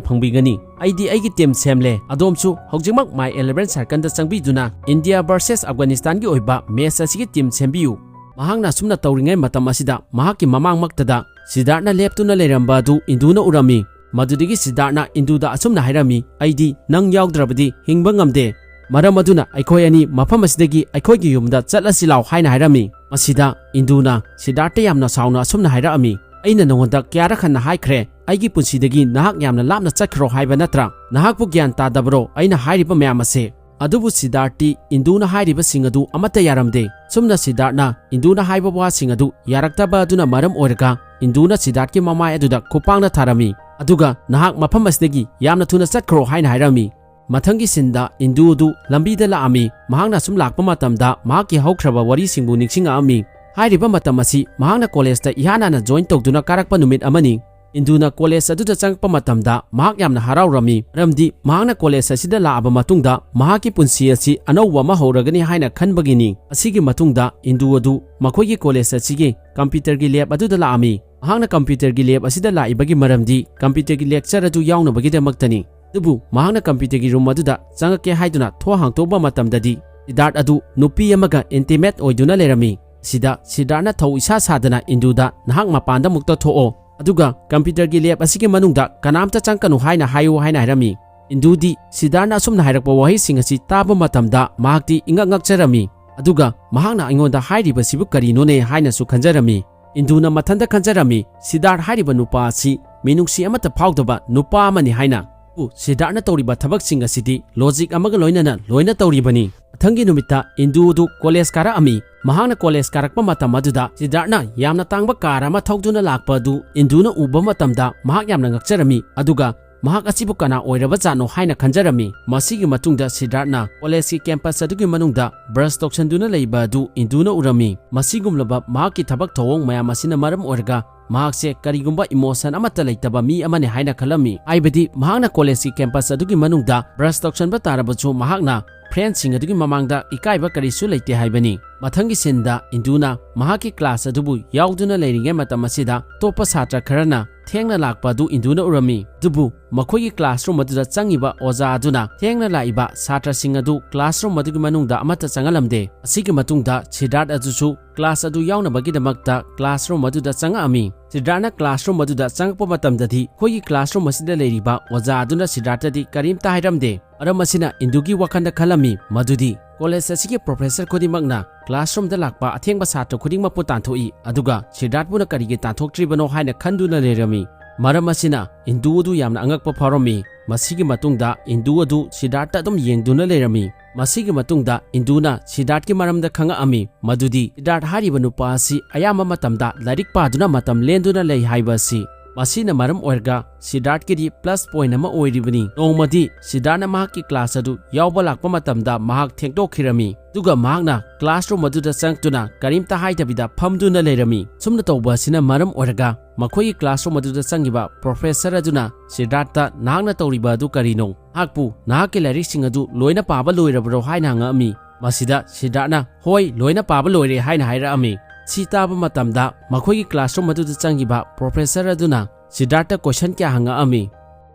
ꯐꯪꯕꯤꯒꯅꯤ꯫ ꯑꯩꯗꯤ ꯑꯩꯒꯤ team ꯁꯦꯝꯂꯦ꯫ ꯑꯗꯣꯝꯁꯨ ꯍꯧꯖꯤꯛꯃꯛ My eleven Circleꯗ ꯆꯪꯕꯤꯗꯨꯅ India versus Afghanistanꯒꯤ ꯑꯣꯏꯕ match ꯑꯁꯤꯒꯤ team ꯁꯦꯝꯕꯤꯌꯨ꯫ ꯃꯍꯥꯛꯅ ꯑꯁꯨꯝꯅ ꯇꯧꯔꯤꯉꯩ ꯃꯇꯝ ꯑꯁꯤꯗ, ꯃꯍꯥꯛꯀꯤ ꯃꯃꯥꯡꯃꯛꯇꯗ ꯁꯤꯗꯥꯔꯠꯅ ꯂꯦꯞꯇꯨꯅ ꯂꯩꯔꯝꯕ ꯑꯗꯨ ꯏꯟꯗꯨꯅ ꯎꯔꯝꯃꯤ꯫ ꯃꯗꯨꯗꯒꯤ ꯁꯤꯗꯥꯔꯠꯅ ꯏꯟꯗꯨꯗ ꯑꯁꯨꯝꯅ ꯍꯥꯏꯔꯝꯃꯤ, "ꯑꯩꯗꯤ ꯅꯪ ꯌꯥꯎꯗ꯭ꯔꯕꯗꯤ ꯍꯤꯡꯕ ꯉꯝꯗꯦ꯫ ꯃꯔꯝ ꯑꯗꯨꯅ ꯑꯩꯈꯣꯏ ꯑꯅꯤ ꯃꯐꯝ ꯑꯁꯤꯗꯒꯤ ꯑꯩꯈꯣꯏꯒꯤ ꯌꯨꯝꯗ ꯆꯠꯂꯁꯤ ꯂꯥꯎ" ꯍꯥꯏꯅ ꯍꯥꯏꯔꯝꯃꯤ꯫ ꯃꯁꯤꯗ ꯏꯟꯗꯨꯅ ꯁꯤꯗꯥꯔꯠꯇ ꯌꯥꯝꯅ ꯁꯥꯎꯅ ꯑꯁꯨꯝꯅ ꯍꯥꯏꯔꯛꯑꯝꯃꯤ, "ꯑꯩꯅ ꯅꯉꯣꯟꯗ ꯀꯌꯥꯔꯛ ꯍꯟꯅ ꯍꯥꯏꯈ꯭ꯔꯦ, ꯑꯩꯒꯤ ꯄꯨꯟꯁꯤꯗꯒꯤ ꯅꯍꯥꯛ ꯌꯥꯝꯅ ꯂꯥꯞꯅ ꯆꯠꯈ꯭ꯔꯣ ꯍꯥꯏꯕ ꯅꯠꯇ꯭ꯔꯥ? ꯅꯍꯥꯛꯄꯨ ꯒ꯭ꯌꯥꯟ ꯇꯥꯗꯕꯔꯣ ꯑꯩꯅ ꯍꯥꯏꯔꯤꯕ ꯃꯌꯥꯝ ꯑꯁꯦ?" ꯑꯗꯨꯕꯨ ꯁꯤꯗꯥꯔꯠꯇꯤ ꯏꯟꯗꯨꯅ ꯍꯥꯏꯔꯤꯕꯁꯤꯡ ꯑꯗꯨ ꯑꯃꯠꯇ ꯌꯥꯔꯝꯗꯦ꯫ ꯁꯨꯝꯅ ꯁꯤꯗꯥꯔꯠꯅ ꯏꯟꯗꯨꯅ ꯍꯥꯏꯕ ꯋꯥꯁꯤꯡ ꯑꯗꯨ ꯌꯥꯔꯛꯇꯕ ꯑꯗꯨꯅ ꯃꯔꯝ ꯑꯣꯏꯔꯒ ꯏꯟꯗꯨꯅ ꯁꯤꯗꯥꯔꯠꯀꯤ ꯃꯃꯥꯏ ꯑꯗꯨꯗ ꯈꯨꯄꯥꯛꯅ ꯊꯥꯔꯝꯃꯤ꯫ ꯑꯗꯨꯒ "ꯅꯍꯥꯛ ꯃꯐꯝ ꯑꯁꯤꯗꯒꯤ ꯌꯥꯝꯅ ꯊꯨꯅ ꯆꯠꯈ꯭ꯔꯣ" ꯍꯥꯏꯅ ꯍꯥꯏꯔꯝꯃꯤ꯫ ꯃꯊꯪꯒꯤ ꯁꯤꯟꯗ ꯏꯟꯗꯨ ꯑꯗꯨ ꯂꯝꯕꯤꯗ ꯂꯥꯛꯑꯝꯃꯤ꯫ ꯃꯍꯥꯛꯅ ꯁꯨꯝ ꯂꯥꯛꯄ ꯃꯇꯝꯗ ꯃꯍꯥꯛꯀꯤ ꯍꯧꯈ꯭ꯔꯕ ꯋꯥꯔꯤꯁꯤꯡꯕꯨ ꯅꯤꯡꯁꯤꯡꯉꯛꯑꯝꯃꯤ꯫ ꯍꯥꯏꯔꯤꯕ ꯃꯇꯝ ꯑꯁꯤ ꯃꯍꯥꯛꯅ ꯀꯣꯂꯦꯖꯇ ꯏꯍꯥꯟ ꯍꯥꯟꯅ ꯖꯣꯏꯟ ꯇꯧꯗꯨꯅ ꯀꯥꯔꯛꯄ ꯅꯨꯃꯤꯠ ꯑꯃꯅꯤ꯫ ꯏꯟꯗꯨꯅ ꯀꯣꯂꯦꯖ ꯑꯗꯨꯗ ꯆꯪꯂꯛꯄ ꯃꯇꯝꯗ ꯃꯍꯥꯛ ꯌꯥꯝꯅ ꯍꯔꯥꯎꯔꯝꯃꯤ, ꯃꯔꯝꯗꯤ ꯃꯍꯥꯛꯅ ꯀꯣꯂꯦꯖ ꯑꯁꯤꯗ ꯂꯥꯛꯑꯕ ꯃꯇꯨꯡꯗ ꯃꯍꯥꯛꯀꯤ ꯄꯨꯟꯁꯤ ꯑꯁꯤ ꯑꯅꯧꯕ ꯑꯃ ꯍꯧꯔꯒꯅꯤ ꯍꯥꯏꯅ ꯈꯟꯕꯒꯤꯅꯤ꯫ ꯑꯁꯤꯒꯤ ꯃꯇꯨꯡꯗ ꯏꯟꯗꯨ ꯑꯗꯨ ꯃꯈꯣꯏꯒꯤ ꯀꯣꯂꯦꯖ ꯑꯁꯤꯒꯤ ꯀꯝꯄ꯭ꯌꯨꯇꯔꯒꯤ ꯂꯦꯕ ꯑꯗꯨꯗ ꯂꯥꯛꯑꯝꯃꯤ꯫ ꯃꯍꯥꯛꯅ ꯀꯝꯄ꯭ꯌꯨꯇꯔꯒꯤ ꯂꯦꯕ ꯑꯁꯤꯗ ꯂꯥꯛꯏꯕꯒꯤ ꯃꯔꯝꯗꯤ ꯀꯝꯄ꯭ꯌꯨꯇꯔꯒꯤ ꯂꯦꯛꯆꯔ ꯑꯗꯨ ꯌꯥꯎꯅꯕꯒꯤꯗꯃꯛꯇꯅꯤ꯫ ꯑꯗꯨꯕꯨ ꯃꯍꯥꯛꯅ ꯀꯝꯄ꯭ꯌꯨꯇꯔꯒꯤ ꯔꯨꯝ ꯑꯗꯨꯗ ꯆꯪꯂꯛꯀꯦ ꯍꯥꯏꯗꯨꯅ ꯊꯣꯡ ꯍꯥꯡꯇꯣꯛꯄ ꯃꯇꯝꯗꯗꯤ ꯁꯤꯗꯥꯔꯠ ꯑꯗꯨ ꯅꯨꯄꯤ ꯑꯃꯒ ꯏꯟꯇꯤꯃꯦꯠ ꯑꯣꯏꯗꯨꯅ ꯂꯩꯔꯝꯃꯤ꯫ ꯁꯤꯗ ꯁꯤꯗꯥꯔꯠꯅ ꯊꯧ ꯏꯁꯥ ꯁꯥꯗꯅ ꯏꯟꯗꯨꯗ "ꯅꯍꯥꯛ ꯃꯄꯥꯟꯗ ꯑꯃꯨꯛꯇ ꯊꯣꯛꯑꯣ, ꯑꯗꯨꯒ ꯀꯝꯄ꯭ꯌꯨꯇꯔꯒꯤ ꯂꯦꯕ ꯑꯁꯤꯒꯤ ꯃꯅꯨꯡꯗ ꯀꯅꯥꯝꯇ ꯆꯪꯀꯅꯨ ꯍꯥꯏꯅ ꯍꯥꯏꯌꯨ" ꯍꯥꯏꯅ ꯍꯥꯏꯔꯝꯃꯤ꯫ ꯏꯟꯗꯨꯗꯤ ꯁꯤꯗꯥꯔꯠꯅ ꯑꯁꯨꯝꯅ ꯍꯥꯏꯔꯛꯄ ꯋꯥꯍꯩꯁꯤꯡ ꯑꯁꯤ ꯇꯥꯕ ꯃꯇꯝꯗ ꯃꯍꯥꯛꯇꯤ ꯏꯉꯛ ꯉꯛꯆꯔꯝꯃꯤ꯫ ꯑꯗꯨꯒ ꯃꯍꯥꯛꯅ "ꯑꯩꯉꯣꯟꯗ ꯍꯥꯏꯔꯤꯕꯁꯤꯕꯨ ꯀꯔꯤꯅꯣꯅꯦ?" ꯍꯥꯏꯅꯁꯨ ꯈꯟꯖꯔꯝꯃꯤ꯫ ꯏꯟꯗꯨꯅ ꯃꯊꯟꯇ ꯈꯟꯖꯔꯝꯃꯤ, ꯁꯤꯗꯥꯔꯠ ꯍꯥꯏꯔꯤꯕ ꯅꯨꯄꯥ ꯑꯁꯤ ꯃꯤꯅꯨꯡꯁꯤ ꯑꯃꯠꯇ ꯐꯥꯎꯗꯕ ꯅꯨꯄꯥ ꯑꯃꯅꯤ ꯍꯥꯏꯅ꯫ ꯑꯗꯨꯕꯨ ꯁꯤꯗꯥꯔꯠꯅ ꯇꯧꯔꯤꯕ ꯊꯕꯛꯁꯤꯡ ꯑꯁꯤꯗꯤ ꯂꯣꯖꯤꯛ ꯑꯃꯒ ꯂꯣꯏꯅꯅ ꯂꯣꯏꯅ ꯇꯧꯔꯤꯕꯅꯤ꯫ ꯃꯊꯪꯒꯤ ꯅꯨꯃꯤꯠꯇ ꯏꯟꯗꯨ ꯑꯗꯨ ꯀꯣꯂꯦꯖ ꯀꯥꯔꯛꯑꯝꯃꯤ꯫ ꯃꯍꯥꯛꯅ ꯀꯣꯂꯦꯖ ꯀꯥꯔꯛꯄ ꯃꯇꯝ ꯑꯗꯨꯗ ꯁꯤꯗꯥꯔꯠꯅ ꯌꯥꯝꯅ ꯇꯥꯡꯕ ꯀꯥꯔ ꯑꯃ ꯊꯧꯗꯨꯅ ꯂꯥꯛꯄ ꯑꯗꯨ ꯏꯟꯗꯨꯅ ꯎꯕ ꯃꯇꯝꯗ ꯃꯍꯥꯛ ꯌꯥꯝꯅ ꯉꯛꯆꯔꯝꯃꯤ, ꯑꯗꯨꯒ "ꯃꯍꯥꯛ ꯑꯁꯤꯕꯨ ꯀꯅꯥ ꯑꯣꯏꯔꯕꯖꯥꯠꯅꯣ?" ꯍꯥꯏꯅ ꯈꯟꯖꯔꯝꯃꯤ꯫ ꯃꯁꯤꯒꯤ ꯃꯇꯨꯡꯗ ꯁꯤꯗꯥꯔꯠꯅ ꯀꯣꯂꯦꯖꯀꯤ ꯀꯦꯝꯄꯁ ꯑꯗꯨꯒꯤ ꯃꯅꯨꯡꯗ ꯕ꯭ꯔꯁ ꯇꯧꯁꯟꯗꯨꯅ ꯂꯩꯕ ꯑꯗꯨ ꯏꯟꯗꯨꯅ ꯎꯔꯝꯃꯤ꯫ ꯃꯁꯤꯒꯨꯝꯂꯕ ꯃꯍꯥꯛꯀꯤ ꯊꯕꯛ ꯊꯧꯑꯣꯡ ꯃꯌꯥꯝ ꯑꯁꯤꯅ ꯃꯔꯝ ꯑꯣꯏꯔꯒ ꯃꯍꯥꯛꯁꯦ ꯀꯔꯤꯒꯨꯝꯕ ꯏꯃꯣꯁꯟ ꯑꯃꯠꯇ ꯂꯩꯇꯕ ꯃꯤ ꯑꯃꯅꯤ ꯍꯥꯏꯅ ꯈꯜꯂꯝꯃꯤ꯫ ꯍꯥꯏꯕꯗꯤ ꯃꯍꯥꯛꯅ ꯀꯣꯂꯦꯖꯀꯤ ꯀꯦꯝꯄꯁ ꯑꯗꯨꯒꯤ ꯃꯅꯨꯡꯗ ꯕ꯭ꯔꯁ ꯇꯧꯁꯟꯕ ꯇꯥꯔꯕꯁꯨ ꯃꯍꯥꯛꯅ ꯐ꯭ꯔꯦꯟꯁꯤꯡ ꯑꯗꯨꯒꯤ ꯃꯃꯥꯡꯗ ꯏꯀꯥꯏꯕ ꯀꯔꯤꯁꯨ ꯂꯩꯇꯦ ꯍꯥꯏꯕꯅꯤ꯫ ꯃꯊꯪꯒꯤ ꯁꯤꯟꯗ ꯏꯟꯗꯨꯅ ꯃꯍꯥꯛꯀꯤ ꯀ꯭ꯂꯥꯁ ꯑꯗꯨꯕꯨ ꯌꯥꯎꯗꯨꯅ ꯂꯩꯔꯤꯉꯩ ꯃꯇꯝ ꯑꯁꯤꯗ ꯑꯇꯣꯞꯄ ꯁꯥꯇ꯭ꯔ ꯈꯔꯅ ꯊꯦꯡꯅ ꯂꯥꯛꯄ ꯑꯗꯨ ꯏꯟꯗꯨꯅ ꯎꯔꯝꯃꯤ꯫ ꯑꯗꯨꯕꯨ ꯃꯈꯣꯏꯒꯤ classroom ꯑꯗꯨꯗ ꯆꯪꯉꯤꯕ ꯑꯣꯖꯥ ꯑꯗꯨꯅ ꯊꯦꯡꯅ ꯂꯥꯛꯏꯕ ꯁꯥꯇ꯭ꯔꯁꯤꯡ ꯑꯗꯨ classroom ꯑꯗꯨꯒꯤ ꯃꯅꯨꯡꯗ ꯑꯃꯠꯇ ꯆꯪꯍꯜꯂꯝꯗꯦ꯫ ꯑꯁꯤꯒꯤ ꯃꯇꯨꯡꯗ ꯁꯤꯗꯥꯔꯠ ꯑꯗꯨꯁꯨ class ꯑꯗꯨ ꯌꯥꯎꯅꯕꯒꯤꯗꯃꯛꯇ classroom ꯑꯗꯨꯗ ꯆꯪꯉꯛꯑꯝꯃꯤ꯫ ꯁꯤꯗꯥꯔꯠꯅ classroom ꯑꯗꯨꯗ ꯆꯪꯉꯛꯄ ꯃꯇꯝꯗꯗꯤ ꯑꯩꯈꯣꯏꯒꯤ classroom ꯑꯁꯤꯗ ꯂꯩꯔꯤꯕ ꯑꯣꯖꯥ ꯑꯗꯨꯅ ꯁꯤꯗꯥꯔꯠꯇꯗꯤ ꯀꯔꯤꯝꯇ ꯍꯥꯏꯔꯝꯗꯦ꯫ ꯃꯔꯝ ꯑꯁꯤꯅ ꯏꯟꯗꯨꯒꯤ ꯋꯥꯈꯜꯗ ꯈꯜꯂꯝꯃꯤ ꯃꯗꯨꯗꯤ college ꯑꯁꯤꯒꯤ professor ꯈꯨꯗꯤꯡꯃꯛꯅ classroom ꯗ ꯂꯥꯛꯄ ꯑꯊꯦꯡꯕ ꯁꯥꯇ꯭ꯔ ꯈꯨꯗꯤꯡꯃꯛꯄꯨ ꯇꯥꯟꯊꯣꯛꯏ, ꯑꯗꯨꯒ ꯁꯤꯗꯥꯔꯠꯄꯨꯅ ꯀꯔꯤꯒꯤ ꯇꯥꯟꯊꯣꯛꯇ꯭ꯔꯤꯕꯅꯣ ꯍꯥꯏꯅ ꯈꯟꯗꯨꯅ ꯂꯩꯔꯝꯃꯤ꯫ ꯃꯔꯝ ꯑꯁꯤꯅ ꯏꯟꯗꯨ ꯑꯗꯨ ꯌꯥꯝꯅ ꯑꯉꯛꯄ ꯐꯥꯎꯔꯝꯃꯤ꯫ ꯃꯁꯤꯒꯤ ꯃꯇꯨꯡꯗ ꯏꯟꯗꯨ ꯑꯗꯨ ꯁꯤꯗꯥꯔꯠꯇ ꯑꯗꯨꯝ ꯌꯦꯡꯗꯨꯅ ꯂꯩꯔꯝꯃꯤ꯫ ꯃꯁꯤꯒꯤ ꯃꯇꯨꯡꯗ ꯏꯟꯗꯨꯅ ꯁꯤꯗꯥꯔꯠꯀꯤ ꯃꯔꯝꯗ ꯈꯪꯉꯛꯑꯝꯃꯤ ꯃꯗꯨꯗꯤ ꯁꯤꯗꯥꯔꯠ ꯍꯥꯏꯔꯤꯕ ꯅꯨꯄꯥ ꯑꯁꯤ ꯑꯌꯥꯝꯕ ꯃꯇꯝꯗ ꯂꯥꯏꯔꯤꯛ ꯄꯥꯗꯨꯅ ꯃꯇꯝ ꯂꯦꯟꯗꯨꯅ ꯂꯩ ꯍꯥꯏꯕ ꯑꯁꯤ꯫ ꯃꯁꯤꯅ ꯃꯔꯝ ꯑꯣꯏꯔꯒ ꯁꯤꯗꯥꯔꯠꯀꯤꯗꯤ plus point ꯑꯃ ꯑꯣꯏꯔꯤꯕꯅꯤ꯫ ꯅꯣꯡꯃꯗꯤ ꯁꯤꯗꯥꯔꯠꯅ ꯃꯍꯥꯛꯀꯤ class ꯑꯗꯨ ꯌꯥꯎꯕ ꯂꯥꯛꯄ ꯃꯇꯝꯗ ꯃꯍꯥꯛ ꯊꯦꯡꯗꯣꯛꯈꯤꯔꯝꯃꯤ, ꯑꯗꯨꯒ ꯃꯍꯥꯛꯅ classroom ꯑꯗꯨꯗ ꯆꯪꯂꯛꯇꯨꯅ ꯀꯔꯤꯝꯇ ꯍꯥꯏꯗꯕꯤꯗ ꯐꯝꯗꯨꯅ ꯂꯩꯔꯝꯃꯤ꯫ ꯁꯨꯝꯅ ꯇꯧꯕ ꯑꯁꯤꯅ ꯃꯔꯝ ꯑꯣꯏꯔꯒ ꯃꯈꯣꯏꯒꯤ classroom ꯑꯗꯨꯗ ꯆꯪꯉꯤꯕ professor ꯑꯗꯨꯅ ꯁꯤꯗꯥꯔꯠꯇ "ꯅꯍꯥꯛꯅ ꯇꯧꯔꯤꯕ ꯑꯗꯨ ꯀꯔꯤꯅꯣ? ꯅꯍꯥꯛꯄꯨ ꯅꯍꯥꯛꯀꯤ ꯂꯥꯏꯔꯤꯛꯁꯤꯡ ꯑꯗꯨ ꯂꯣꯏꯅ ꯄꯥꯕ ꯂꯣꯏꯔꯕ꯭ꯔꯣ?" ꯍꯥꯏꯅ ꯍꯪꯉꯛꯑꯝꯃꯤ꯫ ꯃꯁꯤꯗ ꯁꯤꯗꯥꯔꯠꯅ "ꯍꯣꯏ, ꯂꯣꯏꯅ ꯄꯥꯕ ꯂꯣꯏꯔꯦ" ꯍꯥꯏꯅ ꯍꯥꯏꯔꯛꯑꯝꯃꯤ꯫ ꯁꯤ ꯇꯥꯕ ꯃꯇꯝꯗ ꯃꯈꯣꯏꯒꯤ classroom ꯑꯗꯨꯗ ꯆꯪꯈꯤꯕ professor ꯑꯗꯨꯅ ꯁꯤꯗꯥꯔꯠꯇ question ꯀꯌꯥ ꯍꯪꯉꯛꯑꯝꯃꯤ꯫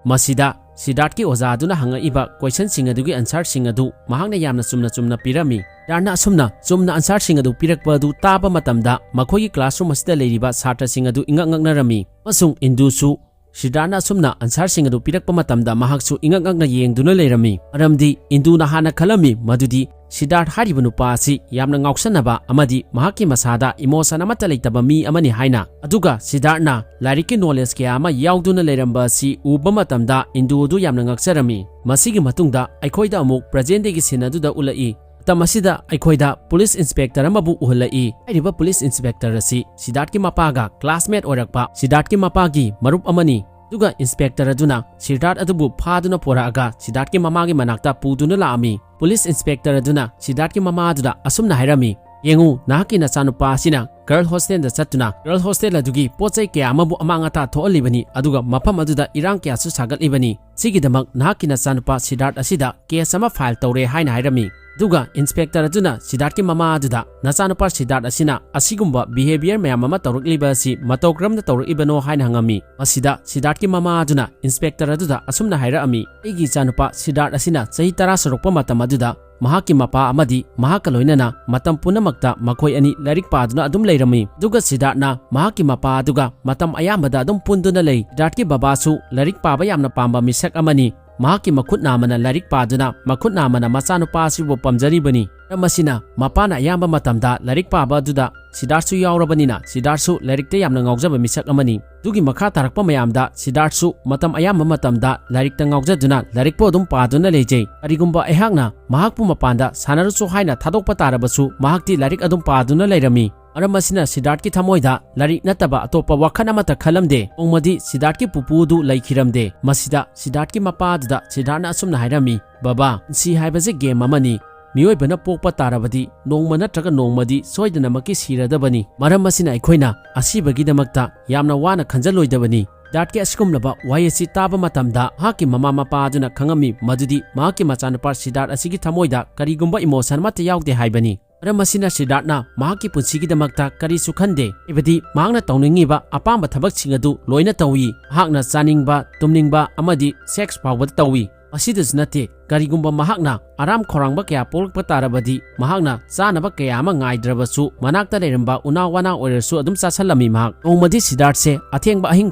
ꯃꯁꯤꯗ ꯁꯤꯗꯥꯔꯠꯀꯤ ꯑꯣꯖꯥ ꯑꯗꯨꯅ ꯍꯪꯉꯛꯏꯕ questionꯁꯤꯡ ꯑꯗꯨꯒꯤ answerꯁꯤꯡ ꯑꯗꯨ ꯃꯍꯥꯛꯅ ꯌꯥꯝꯅ ꯆꯨꯝꯅ ꯆꯨꯝꯅ ꯄꯤꯔꯝꯃꯤ꯫ ꯁꯤꯗꯥꯔꯠꯅ ꯑꯁꯨꯝꯅ ꯆꯨꯝꯅ answerꯁꯤꯡ ꯑꯗꯨ ꯄꯤꯔꯛꯄ ꯑꯗꯨ ꯇꯥꯕ ꯃꯇꯝꯗ ꯃꯈꯣꯏꯒꯤ classroom ꯑꯁꯤꯗ ꯂꯩꯔꯤꯕ ꯁꯥꯇ꯭ꯔꯁꯤꯡ ꯑꯗꯨ ꯏꯉꯛ ꯉꯛꯅꯔꯝꯃꯤ, ꯑꯃꯁꯨꯡ ꯏꯟꯗꯨꯁꯨ ꯁꯤꯗꯥꯔꯠꯅ ꯑꯁꯨꯝꯅ answerꯁꯤꯡ ꯑꯗꯨ ꯄꯤꯔꯛꯄ ꯃꯇꯝꯗ ꯃꯍꯥꯛꯁꯨ ꯏꯉꯛ ꯉꯛꯅ ꯌꯦꯡꯗꯨꯅ ꯂꯩꯔꯝꯃꯤ꯫ ꯃꯔꯝꯗꯤ ꯏꯟꯗꯨꯅ ꯍꯥꯟꯅ ꯈꯜꯂꯝꯃꯤ ꯃꯗꯨꯗꯤ ꯁꯤꯗꯥꯔꯠ ꯍꯥꯏꯔꯤꯕ ꯅꯨꯄꯥ ꯑꯁꯤ ꯌꯥꯝꯅ ꯉꯥꯎꯁꯟꯅꯕ ꯑꯃꯗꯤ ꯃꯍꯥꯛꯀꯤ ꯃꯁꯥꯗ emotion ꯑꯃꯠꯇ ꯂꯩꯇꯕ ꯃꯤ ꯑꯃꯅꯤ ꯍꯥꯏꯅ꯫ ꯑꯗꯨꯒ ꯁꯤꯗꯥꯔꯠꯅ ꯂꯥꯏꯔꯤꯛꯀꯤ knowledge ꯀꯌꯥ ꯑꯃ ꯌꯥꯎꯗꯨꯅ ꯂꯩꯔꯝꯕ ꯑꯁꯤ ꯎꯕ ꯃꯇꯝꯗ ꯏꯟꯗꯨ ꯑꯗꯨ ꯌꯥꯝꯅ ꯉꯛꯆꯔꯝꯃꯤ꯫ ꯃꯁꯤꯒꯤ ꯃꯇꯨꯡꯗ ꯑꯩꯈꯣꯏꯗ ꯑꯃꯨꯛ present dayꯒꯤ scene ꯑꯗꯨꯗ ꯎꯠꯂꯛꯏ꯫ ꯃꯇꯝ ꯑꯁꯤꯗ ꯑꯩꯈꯣꯏꯗ police inspector ꯑꯃꯕꯨ ꯎꯍꯜꯂꯛꯏ꯫ ꯍꯥꯏꯔꯤꯕ police inspector ꯑꯁꯤ ꯁꯤꯗꯥꯔꯠꯀꯤ ꯃꯄꯥꯒ classmate ꯑꯣꯏꯔꯛꯄ ꯁꯤꯗꯥꯔꯠꯀꯤ ꯃꯄꯥꯒꯤ ꯃꯔꯨꯞ ꯑꯃꯅꯤ꯫ ꯑꯗꯨꯒ inspector ꯑꯗꯨꯅ ꯁꯤꯗꯥꯔꯠ ꯑꯗꯨꯕꯨ ꯐꯥꯗꯨꯅ ꯄꯨꯔꯛꯑꯒ ꯁꯤꯗꯥꯔꯠꯀꯤ ꯃꯃꯥꯒꯤ ꯃꯅꯥꯛꯇ ꯄꯨꯗꯨꯅ ꯂꯥꯛꯑꯝꯃꯤ꯫ Police inspector ꯑꯗꯨꯅ ꯁꯤꯗꯥꯔꯠꯀꯤ ꯃꯃꯥ ꯑꯗꯨꯗ ꯑꯁꯨꯝꯅ ꯍꯥꯏꯔꯝꯃꯤ, "ꯌꯦꯡꯉꯨ, ꯅꯍꯥꯛꯀꯤ ꯅꯆꯥꯅꯨꯄꯥ ꯑꯁꯤꯅ girl hostelꯗ ꯆꯠꯇꯨꯅ girl hostel ꯑꯗꯨꯒꯤ ꯄꯣꯠ ꯆꯩ ꯀꯌꯥ ꯑꯃꯕꯨ ꯑꯃꯥꯡ ꯑꯇꯥ ꯊꯣꯛꯍꯜꯂꯤꯕꯅꯤ, ꯑꯗꯨꯒ ꯃꯐꯝ ꯑꯗꯨꯗ ꯏꯔꯥꯡ ꯀꯌꯥꯁꯨ ꯁꯥꯒꯠꯂꯤꯕꯅꯤ꯫ ꯁꯤꯒꯤꯗꯃꯛ ꯅꯍꯥꯛꯀꯤ ꯅꯆꯥꯅꯨꯄꯥ ꯁꯤꯗꯥꯔꯠ ꯑꯁꯤꯗ case ꯑꯃ file ꯇꯧꯔꯦ" ꯍꯥꯏꯅ ꯍꯥꯏꯔꯝꯃꯤ꯫ ꯑꯗꯨꯒ ꯏꯟꯁꯄꯦꯛꯇꯔ ꯑꯗꯨꯅ ꯁꯤꯗꯥꯔꯠꯀꯤ ꯃꯃꯥ ꯑꯗꯨꯗ, "ꯅꯆꯥꯅꯨꯄꯥ ꯁꯤꯗꯥꯔꯠ ꯑꯁꯤꯅ ꯑꯁꯤꯒꯨꯝꯕ behaviour ꯃꯌꯥꯝ ꯑꯃ ꯇꯧꯔꯛꯂꯤꯕ ꯑꯁꯤ ꯃꯇꯧ ꯀꯔꯝꯅ ꯇꯧꯔꯛꯏꯕꯅꯣ?" ꯍꯥꯏꯅ ꯍꯪꯉꯝꯃꯤ꯫ ꯃꯁꯤꯗ ꯁꯤꯗꯥꯔꯠꯀꯤ ꯃꯃꯥ ꯑꯗꯨꯅ ꯏꯟꯁꯄꯦꯛꯇꯔ ꯑꯗꯨꯗ ꯑꯁꯨꯝꯅ ꯍꯥꯏꯔꯛꯑꯝꯃꯤ, "ꯑꯩꯒꯤ ꯏꯆꯥꯅꯨꯄꯥ ꯁꯤꯗꯥꯔꯠ ꯑꯁꯤꯅ ꯆꯍꯤ ꯇꯔꯥ ꯁꯨꯔꯛꯄ ꯃꯇꯝ ꯑꯗꯨꯗ ꯃꯍꯥꯛꯀꯤ ꯃꯄꯥ ꯑꯃꯗꯤ ꯃꯍꯥꯛꯀ ꯂꯣꯏꯅꯅ ꯃꯇꯝ ꯄꯨꯝꯅꯃꯛꯇ ꯃꯈꯣꯏ ꯑꯅꯤ ꯂꯥꯏꯔꯤꯛ ꯄꯥꯗꯨꯅ ꯑꯗꯨꯝ ꯂꯩꯔꯝꯃꯤ꯫ ꯑꯗꯨꯒ ꯁꯤꯗꯥꯔꯠꯅ ꯃꯍꯥꯛꯀꯤ ꯃꯄꯥ ꯑꯗꯨꯒ ꯃꯇꯝ ꯑꯌꯥꯝꯕꯗ ꯑꯗꯨꯝ ꯄꯨꯟꯗꯨꯅ ꯂꯩ꯫ ꯁꯤꯗꯥꯔꯠꯀꯤ ꯕꯕꯥꯁꯨ ꯂꯥꯏꯔꯤꯛ ꯄꯥꯕ ꯌꯥꯝꯅ ꯄꯥꯝꯕ ꯃꯤꯁꯛ ꯑꯃꯅꯤ꯫ ꯃꯍꯥꯛꯀꯤ ꯃꯈꯨꯠ ꯅꯥꯝꯃꯅ ꯂꯥꯏꯔꯤꯛ ꯄꯥꯗꯨꯅ, ꯃꯈꯨꯠ ꯅꯥꯝꯃꯅ ꯃꯆꯥꯅꯨꯄꯥ ꯑꯁꯤꯕꯨ ꯄꯥꯝꯖꯔꯤꯕꯅꯤ꯫ ꯃꯔꯝ ꯑꯁꯤꯅ ꯃꯄꯥꯅ ꯑꯌꯥꯝꯕ ꯃꯇꯝꯗ ꯂꯥꯏꯔꯤꯛ ꯄꯥꯕ ꯑꯗꯨꯗ ꯁꯤꯗꯥꯔꯠꯁꯨ ꯌꯥꯎꯔꯕꯅꯤꯅ, ꯁꯤꯗꯥꯔꯠꯁꯨ ꯂꯥꯏꯔꯤꯛꯇ ꯌꯥꯝꯅ ꯉꯥꯎꯖꯕ ꯃꯤꯁꯛ ꯑꯃꯅꯤ꯫ ꯑꯗꯨꯒꯤ ꯃꯈꯥ ꯇꯥꯔꯛꯄ ꯃꯌꯥꯝꯗ ꯁꯤꯗꯥꯔꯠꯁꯨ ꯃꯇꯝ ꯑꯌꯥꯝꯕ ꯃꯇꯝꯗ ꯂꯥꯏꯔꯤꯛꯇ ꯉꯥꯎꯖꯗꯨꯅ ꯂꯥꯏꯔꯤꯛꯄꯨ ꯑꯗꯨꯝ ꯄꯥꯗꯨꯅ ꯂꯩꯖꯩ꯫ ꯀꯔꯤꯒꯨꯝꯕ ꯑꯩꯍꯥꯛꯅ ꯃꯍꯥꯛꯄꯨ ꯃꯄꯥꯟꯗ ꯁꯥꯟꯅꯔꯨꯆꯣ ꯍꯥꯏꯅ ꯊꯥꯗꯣꯛꯄ ꯇꯥꯔꯕꯁꯨ ꯃꯍꯥꯛꯇꯤ ꯂꯥꯏꯔꯤꯛ ꯑꯗꯨꯝ ꯄꯥꯗꯨꯅ ꯂꯩꯔꯝꯃꯤ꯫ ꯃꯔꯝ ꯑꯁꯤꯅ ꯁꯤꯗꯥꯔꯠꯀꯤ ꯊꯃꯣꯏꯗ ꯂꯥꯏꯔꯤꯛ ꯅꯠꯇꯕ ꯑꯇꯣꯞꯄ ꯋꯥꯈꯜ ꯑꯃꯠꯇ ꯈꯜꯂꯝꯗꯦ꯫ ꯅꯣꯡꯃꯗꯤ ꯁꯤꯗꯥꯔꯠꯀꯤ ꯄꯨꯄꯨ ꯑꯗꯨ ꯂꯩꯈꯤꯔꯝꯗꯦ꯫ ꯃꯁꯤꯗ ꯁꯤꯗꯥꯔꯠꯀꯤ ꯃꯄꯥ ꯑꯗꯨꯗ ꯁꯤꯗꯥꯔꯠꯅ ꯑꯁꯨꯝꯅ ꯍꯥꯏꯔꯝꯃꯤ, "ꯕꯕꯥ, ꯄꯨꯟꯁꯤ ꯍꯥꯏꯕꯁꯤ game ꯑꯃꯅꯤ꯫ ꯃꯤꯑꯣꯏꯕꯅ ꯄꯣꯛꯄ ꯇꯥꯔꯕꯗꯤ ꯅꯣꯡꯃ ꯅꯠꯇ꯭ꯔꯒ ꯅꯣꯡꯃꯗꯤ ꯁꯣꯏꯗꯅꯃꯛꯀꯤ ꯁꯤꯔꯗꯕꯅꯤ꯫ ꯃꯔꯝ ꯑꯁꯤꯅ ꯑꯩꯈꯣꯏꯅ ꯑꯁꯤꯕꯒꯤꯗꯃꯛꯇ ꯌꯥꯝꯅ ꯋꯥꯅ ꯈꯟꯖꯜꯂꯣꯏꯗꯕꯅꯤ꯫" ꯁꯤꯗꯥꯔꯠꯀꯤ ꯑꯁꯤꯒꯨꯝꯂꯕ ꯋꯥꯍꯩ ꯑꯁꯤ ꯇꯥꯕ ꯃꯇꯝꯗ ꯃꯍꯥꯛꯀꯤ ꯃꯃꯥ ꯃꯄꯥ ꯑꯗꯨꯅ ꯈꯪꯉꯝꯃꯤ ꯃꯗꯨꯗꯤ ꯃꯍꯥꯛꯀꯤ ꯃꯆꯥꯅꯨꯄꯥ ꯁꯤꯗꯥꯔꯠ ꯑꯁꯤꯒꯤ ꯊꯃꯣꯏꯗ ꯀꯔꯤꯒꯨꯝꯕ emotion ꯑꯃꯠꯇ ꯌꯥꯎꯗꯦ ꯍꯥꯏꯕꯅꯤ꯫ ꯃꯔꯝ ꯑꯁꯤꯅ ꯁꯤꯗꯥꯔꯠꯅ ꯃꯍꯥꯛꯀꯤ ꯄꯨꯟꯁꯤꯒꯤꯗꯃꯛꯇ ꯀꯔꯤꯁꯨ ꯈꯟꯗꯦ, ꯍꯥꯏꯕꯗꯤ ꯃꯍꯥꯛꯅ ꯇꯧꯅꯤꯡꯉꯤꯕ ꯑꯄꯥꯝꯕ ꯊꯕꯛꯁꯤꯡ ꯑꯗꯨ ꯂꯣꯏꯅ ꯇꯧꯏ꯫ ꯃꯍꯥꯛꯅ ꯆꯥꯅꯤꯡꯕ, ꯇꯨꯝꯅꯤꯡꯕ ꯑꯃꯗꯤ sex ꯐꯥꯎꯕꯗ ꯇꯧꯏ꯫ ꯃꯁꯤꯗꯁꯨ ꯅꯠꯇꯦ, ꯀꯔꯤꯒꯨꯝꯕ ꯃꯍꯥꯛꯅ ꯑꯔꯥꯝ ꯈꯧꯔꯥꯡꯕ ꯀꯌꯥ ꯄꯣꯛꯂꯛꯄ ꯇꯥꯔꯕꯗꯤ ꯃꯍꯥꯛꯅ ꯆꯥꯅꯕ ꯀꯌꯥ ꯑꯃ ꯉꯥꯏꯗ꯭ꯔꯕꯁꯨ ꯃꯅꯥꯛꯇ ꯂꯩꯔꯝꯕ ꯎꯅꯥ ꯋꯥꯅꯥ ꯑꯣꯏꯔꯁꯨ ꯑꯗꯨꯝ ꯆꯥꯁꯜꯂꯝꯃꯤ꯫ ꯃꯍꯥꯛ ꯅꯣꯡꯃꯗꯤ ꯁꯤꯗꯥꯔꯠꯁꯦ ꯑꯊꯦꯡꯕ ꯑꯍꯤꯡ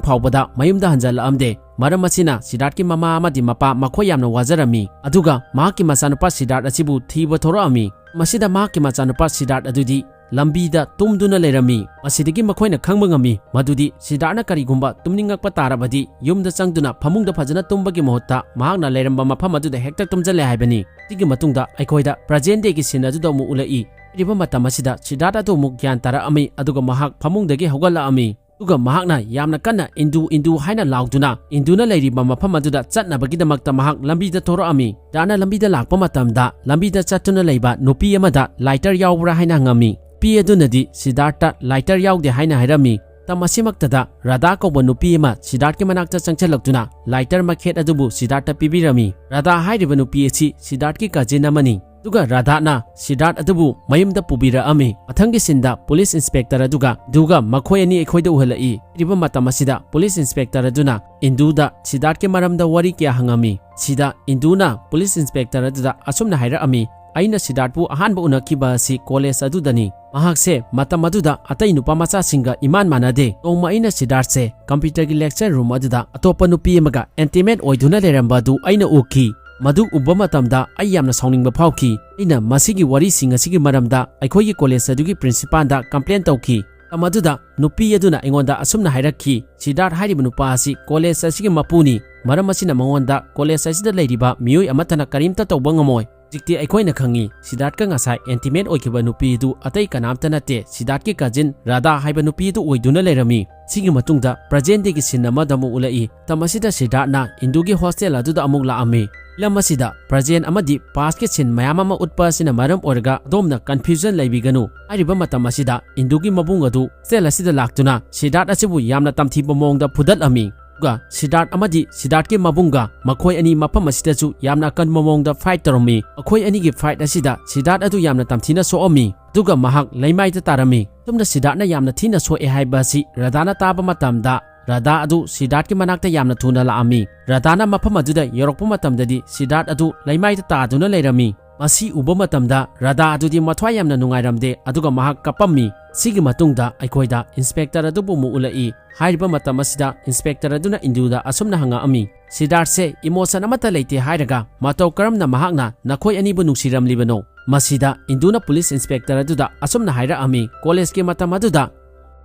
ꯐꯥꯎꯕꯗ ꯃꯌꯨꯝꯗ ꯍꯟꯖꯜꯂꯛꯑꯝꯗꯦ꯫ ꯃꯔꯝ ꯑꯁꯤꯅ ꯁꯤꯗꯥꯔꯠꯀꯤ ꯃꯃꯥ ꯑꯃꯗꯤ ꯃꯄꯥ ꯃꯈꯣꯏ ꯌꯥꯝꯅ ꯋꯥꯖꯔꯝꯃꯤ꯫ ꯑꯗꯨꯒ ꯃꯍꯥꯛꯀꯤ ꯃꯆꯥꯅꯨꯄꯥ ꯁꯤꯗꯥꯔꯠ ꯑꯁꯤꯕꯨ ꯊꯤꯕ ꯊꯣꯔꯛꯑꯝꯃꯤ꯫ ꯃꯁꯤꯗ ꯃꯍꯥꯛꯀꯤ ꯃꯆꯥꯅꯨꯄꯥ ꯁꯤꯗꯥꯔꯠ ꯑꯗꯨꯗꯤ ꯂꯝꯕꯤꯗ ꯇꯨꯝꯗꯨꯅ ꯂꯩꯔꯝꯃꯤ꯫ ꯃꯁꯤꯗꯒꯤ ꯃꯈꯣꯏꯅ ꯈꯪꯕ ꯉꯝꯃꯤ ꯃꯗꯨꯗꯤ ꯁꯤꯗꯥꯔꯠꯅ ꯀꯔꯤꯒꯨꯝꯕ ꯇꯨꯝꯅꯤꯡꯉꯛꯄ ꯇꯥꯔꯕꯗꯤ ꯌꯨꯝꯗ ꯆꯪꯗꯨꯅ ꯐꯃꯨꯡꯗ ꯐꯖꯅ ꯇꯨꯝꯕꯒꯤ ꯃꯍꯨꯠꯇ ꯃꯍꯥꯛꯅ ꯂꯩꯔꯝꯕ ꯃꯐꯝ ꯑꯗꯨꯗ ꯍꯦꯛꯇ ꯇꯨꯝꯖꯜꯂꯦ ꯍꯥꯏꯕꯅꯤ꯫ ꯁꯤꯒꯤ ꯃꯇꯨꯡꯗ ꯑꯩꯈꯣꯏꯗ present dayꯒꯤ scene ꯑꯗꯨꯗ ꯑꯃꯨꯛ ꯎꯠꯂꯛꯏ꯫ ꯍꯥꯏꯔꯤꯕ ꯃꯇꯝ ꯑꯁꯤꯗ ꯁꯤꯗꯥꯔꯠ ꯑꯗꯨ ꯑꯃꯨꯛ ꯒ꯭ꯌꯥꯟ ꯇꯥꯔꯛꯑꯝꯃꯤ, ꯑꯗꯨꯒ ꯃꯍꯥꯛ ꯐꯃꯨꯡꯗꯒꯤ ꯍꯧꯒꯠꯂꯛꯑꯝꯃꯤ꯫ ꯑꯗꯨꯒ ꯃꯍꯥꯛꯅ ꯌꯥꯝꯅ ꯀꯟꯅ "ꯏꯟꯗꯨ, ꯏꯟꯗꯨ" ꯍꯥꯏꯅ ꯂꯥꯎꯗꯨꯅ ꯏꯟꯗꯨꯅ ꯂꯩꯔꯤꯕ ꯃꯐꯝ ꯑꯗꯨꯗ ꯆꯠꯅꯕꯒꯤꯗꯃꯛꯇ ꯃꯍꯥꯛ ꯂꯝꯕꯤꯗ ꯊꯣꯔꯛꯑꯝꯃꯤ꯫ ꯁꯤꯗꯥꯔꯠꯅ ꯂꯝꯕꯤꯗ ꯂꯥꯛꯄ ꯃꯇꯝꯗ ꯂꯝꯕꯤꯗ ꯆꯠꯇꯨꯅ ꯂꯩꯕ ꯅꯨꯄꯤ ꯑꯃꯗ lighter ꯌꯥꯎꯕ꯭ꯔꯥ ꯍꯥꯏꯅ ꯍꯪꯉꯝꯃꯤ꯫ ꯅꯨꯄꯤ ꯑꯗꯨꯅꯗꯤ ꯁꯤꯗꯥꯔꯠꯇ lighter ꯌꯥꯎꯗꯦ ꯍꯥꯏꯅ ꯍꯥꯏꯔꯝꯃꯤ꯫ ꯃꯇꯝ ꯑꯁꯤꯃꯛꯇꯗ ꯔꯥꯙꯥ ꯀꯧꯕ ꯅꯨꯄꯤ ꯑꯃ ꯁꯤꯗꯥꯔꯠꯀꯤ ꯃꯅꯥꯛꯇ ꯆꯪꯁꯤꯜꯂꯛꯇꯨꯅ lighter ꯃꯈꯦꯠ ꯑꯗꯨꯕꯨ ꯁꯤꯗꯥꯔꯠꯇ ꯄꯤꯕꯤꯔꯝꯃꯤ꯫ ꯔꯥꯙꯥ ꯍꯥꯏꯔꯤꯕ ꯅꯨꯄꯤ ꯑꯁꯤ ꯁꯤꯗꯥꯔꯠꯀꯤ cousin ꯑꯃꯅꯤ꯫ ꯑꯗꯨꯒ ꯔꯥꯙꯥꯅ ꯁꯤꯗꯥꯔꯊ ꯑꯗꯨꯕꯨ ꯃꯌꯨꯝꯗ ꯄꯨꯕꯤꯔꯛꯑꯝꯃꯤ꯫ ꯃꯊꯪꯒꯤ ꯁꯤꯟꯗ ꯄꯨꯂꯤꯁ ꯏꯟꯁꯄꯦꯛꯇꯔ ꯑꯗꯨꯒ ꯏꯟꯗꯨꯒ ꯃꯈꯣꯏ ꯑꯅꯤ ꯑꯩꯈꯣꯏꯗ ꯎꯍꯜꯂꯛꯏ꯫ ꯍꯥꯏꯔꯤꯕ ꯃꯇꯝ ꯑꯁꯤꯗ ꯄꯨꯂꯤꯁ ꯏꯟꯁꯄꯦꯛꯇꯔ ꯑꯗꯨꯅ ꯏꯟꯗꯨꯗ ꯁꯤꯗꯥꯔꯊꯀꯤ ꯃꯔꯝꯗ ꯋꯥꯔꯤ ꯀꯌꯥ ꯍꯪꯉꯝꯃꯤ꯫ ꯁꯤꯗ ꯏꯟꯗꯨꯅ ꯄꯨꯂꯤꯁ ꯏꯟꯁꯄꯦꯛꯇꯔ ꯑꯗꯨꯗ ꯑꯁꯨꯝꯅ ꯍꯥꯏꯔꯛꯑꯝꯃꯤ, "ꯑꯩꯅ ꯁꯤꯗꯥꯔꯊꯄꯨ ꯑꯍꯥꯟꯕ ꯎꯅꯈꯤꯕ ꯑꯁꯤ ꯀꯣꯂꯦꯖ ꯑꯗꯨꯗꯅꯤ꯫ ꯃꯍꯥꯛꯁꯦ ꯃꯇꯝ ꯑꯗꯨꯗ ꯑꯇꯩ ꯅꯨꯄꯥ ꯃꯆꯥꯁꯤꯡꯒ ꯏꯃꯥꯟ ꯃꯥꯟꯅꯗꯦ꯫ ꯅꯣꯡꯃ ꯑꯩꯅ ꯁꯤꯗꯥꯔꯊꯁꯦ ꯀꯝꯄ꯭ꯌꯨꯇꯔꯒꯤ ꯂꯦꯛꯆꯔ ꯔꯨꯝ ꯑꯗꯨꯗ ꯑꯇꯣꯞꯄ ꯅꯨꯄꯤ ꯑꯃꯒ ꯏꯟꯇꯤꯃꯦꯠ ꯑꯣꯏꯗꯨꯅ ꯂꯩꯔꯝꯕ ꯑꯗꯨ ꯑꯩꯅ ꯎꯈꯤ꯫ ꯃꯗꯨ ꯎꯕ ꯃꯇꯝꯗ ꯑꯩ ꯌꯥꯝꯅ ꯁꯥꯎꯅꯤꯡꯕ ꯐꯥꯎꯈꯤ꯫ ꯑꯩꯅ ꯃꯁꯤꯒꯤ ꯋꯥꯔꯤꯁꯤꯡ ꯑꯁꯤꯒꯤ ꯃꯔꯝꯗ ꯑꯩꯈꯣꯏꯒꯤ ꯀꯣꯂꯦꯖ ꯑꯗꯨꯒꯤ ꯄ꯭ꯔꯤꯟꯁꯤꯄꯥꯜꯗ ꯀꯝꯄ꯭ꯂꯦꯟ ꯇꯧꯈꯤ꯫ ꯃꯇꯝ ꯑꯗꯨꯗ ꯅꯨꯄꯤ ꯑꯗꯨꯅ ꯑꯩꯉꯣꯟꯗ ꯑꯁꯨꯝꯅ ꯍꯥꯏꯔꯛꯈꯤ, "ꯁꯤꯗꯥꯔꯊ ꯍꯥꯏꯔꯤꯕ ꯅꯨꯄꯥ ꯑꯁꯤ ꯀꯣꯂꯦꯖ ꯑꯁꯤꯒꯤ ꯃꯄꯨꯅꯤ꯫ ꯃꯔꯝ ꯑꯁꯤꯅ ꯃꯉꯣꯟꯗ ꯀꯣꯂꯦꯖ ꯑꯁꯤꯗ ꯂꯩꯔꯤꯕ ꯃꯤꯑꯣꯏ ꯑꯃꯠꯇꯅ ꯀꯔꯤꯝꯇ ꯇꯧꯕ ꯉꯝꯃꯣꯏ"꯫ ꯍꯧꯖꯤꯛꯇꯤ ꯑꯩꯈꯣꯏꯅ ꯈꯪꯉꯤ, ꯁꯤꯗꯥꯔꯊꯀ ꯉꯁꯥꯏ ꯏꯟꯇꯤꯃꯦꯠ ꯑꯣꯏꯈꯤꯕ ꯅꯨꯄꯤ ꯑꯗꯨ ꯑꯇꯩ ꯀꯅꯥꯝꯇ ꯅꯠꯇꯦ, ꯁꯤꯗꯥꯔꯊꯀꯤ ꯀꯖꯤꯟ ꯔꯥꯙꯥ ꯍꯥꯏꯕ ꯅꯨꯄꯤ ꯑꯗꯨ ꯑꯣꯏꯗꯨꯅ ꯂꯩꯔꯝꯃꯤ꯫ ꯁꯤꯒꯤ ꯃꯇꯨꯡꯗ ꯄ꯭ꯔꯖꯦꯟ ꯗꯦꯒꯤ ꯁꯤꯟ ꯑꯃꯗ ꯑꯃꯨꯛ ꯎꯠꯂꯛꯏ꯫ ꯃꯇꯝ ꯑꯁꯤꯗ ꯁꯤꯗꯥꯔꯊꯅ ꯏꯟꯗꯨꯒꯤ ꯍꯣꯁꯇꯦꯜ ꯑꯗꯨꯗ ꯑꯃꯨꯛ ꯂꯥꯛꯑꯝꯃꯤ꯫ ꯐꯤꯂꯝ ꯑꯁꯤꯗ ꯄ꯭ꯔꯖꯦꯟ ꯑꯃꯗꯤ ꯄꯥꯁꯀꯤ ꯁꯤꯟ ꯃꯌꯥꯝ ꯑꯃ ꯎꯠꯄ ꯑꯁꯤꯅ ꯃꯔꯝ ꯑꯣꯏꯔꯒ ꯑꯗꯣꯝꯅ ꯀꯟꯐ꯭ꯌꯨꯖꯟ ꯂꯩꯕꯤꯒꯅꯨ꯫ ꯍꯥꯏꯔꯤꯕ ꯃꯇꯝ ꯑꯁꯤꯗ ꯏꯟꯗꯨꯒꯤ ꯃꯕꯨꯡ ꯑꯗꯨ ꯍꯣꯁꯇꯦꯜ ꯑꯁꯤꯗ ꯂꯥꯛꯇꯨꯅ ꯁꯤꯗꯥꯔꯊ ꯑꯁꯤꯕꯨ ꯌꯥꯝꯅ ꯇꯝꯊꯤꯕ ꯃꯑꯣꯡꯗ ꯐꯨꯗꯠꯂꯝꯃꯤ꯫ ꯑꯗꯨꯒ ꯁꯤꯗꯥꯔꯊ ꯑꯃꯗꯤ ꯁꯤꯗꯥꯔꯊꯀꯤ ꯃꯕꯨꯡꯒ ꯃꯈꯣꯏ ꯑꯅꯤ ꯃꯐꯝ ꯑꯁꯤꯗꯁꯨ ꯌꯥꯝꯅ ꯑꯀꯟꯕ ꯃꯑꯣꯡꯗ ꯐꯥꯏꯠ ꯇꯧꯔꯝꯃꯤ꯫ ꯃꯈꯣꯏ ꯑꯅꯤꯒꯤ ꯐꯥꯏꯠ ꯑꯁꯤꯗ ꯁꯤꯗꯥꯔꯊ ꯑꯗꯨ ꯌꯥꯝꯅ ꯇꯝꯊꯤꯅ ꯁꯣꯛꯑꯝꯃꯤ, ꯑꯗꯨꯒ ꯃꯍꯥꯛ ꯂꯩꯃꯥꯏꯗ ꯇꯥꯔꯝꯃꯤ꯫ ꯑꯁꯨꯝꯅ ꯁꯤꯗꯥꯔꯊꯅ ꯌꯥꯝꯅ ꯊꯤꯅ ꯁꯣꯛꯑꯦ ꯍꯥꯏꯕ ꯑꯁꯤ ꯔꯥꯙꯥꯅ ꯇꯥꯕ ꯃꯇꯝꯗ, ꯔꯥꯙꯥ ꯑꯗꯨ ꯁꯤꯗꯥꯔꯊꯀꯤ ꯃꯅꯥꯛꯇ ꯌꯥꯝꯅ ꯊꯨꯅ ꯂꯥꯛꯑꯝꯃꯤ꯫ ꯔꯥꯙꯥꯅ ꯃꯐꯝ ꯑꯗꯨꯗ ꯌꯧꯔꯛꯄ ꯃꯇꯝꯗꯗꯤ ꯁꯤꯗꯥꯔꯊ ꯑꯗꯨ ꯂꯩꯃꯥꯏꯗ ꯇꯥꯗꯨꯅ ꯂꯩꯔꯝꯃꯤ꯫ ꯃꯁꯤ ꯎꯕ ꯃꯇꯝꯗ ꯔꯥꯙꯥ ꯑꯗꯨꯗꯤ ꯃꯊ꯭ꯋꯥꯏ ꯌꯥꯝꯅ ꯅꯨꯡꯉꯥꯏꯔꯝꯗꯦ, ꯑꯗꯨꯒ ꯃꯍꯥꯛ ꯀꯞꯄꯝꯃꯤ꯫ ꯁꯤꯒꯤ ꯃꯇꯨꯡꯗ ꯑꯩꯈꯣꯏꯗ ꯏꯟꯁꯄꯦꯛꯇꯔ ꯑꯗꯨꯕꯨ ꯑꯃꯨꯛ ꯎꯠꯂꯛꯏ꯫ ꯍꯥꯏꯔꯤꯕ ꯃꯇꯝ ꯑꯁꯤꯗ ꯏꯟꯁꯄꯦꯛꯇꯔ ꯑꯗꯨꯅ ꯏꯟꯗꯨꯗ ꯑꯁꯨꯝꯅ ꯍꯪꯉꯛꯑꯝꯃꯤ, "ꯁꯤꯗꯥꯔꯊꯁꯦ ꯏꯃꯣꯁꯟ ꯑꯃꯠꯇ ꯂꯩꯇꯦ ꯍꯥꯏꯔꯒ ꯃꯇꯧ ꯀꯔꯝꯅ ꯃꯍꯥꯛꯅ ꯅꯈꯣꯏ ꯑꯅꯤꯕꯨ ꯅꯨꯡꯁꯤꯔꯝꯂꯤꯕꯅꯣ?" ꯃꯁꯤꯗ ꯏꯟꯗꯨꯅ ꯄꯨꯂꯤꯁ ꯏꯟꯁꯄꯦꯛꯇꯔ ꯑꯗꯨꯗ ꯑꯁꯨꯝꯅ ꯍꯥꯏꯔꯛꯑꯝꯃꯤ, "ꯀꯣꯂꯦꯖꯀꯤ ꯃꯇꯝ ꯑꯗꯨꯗ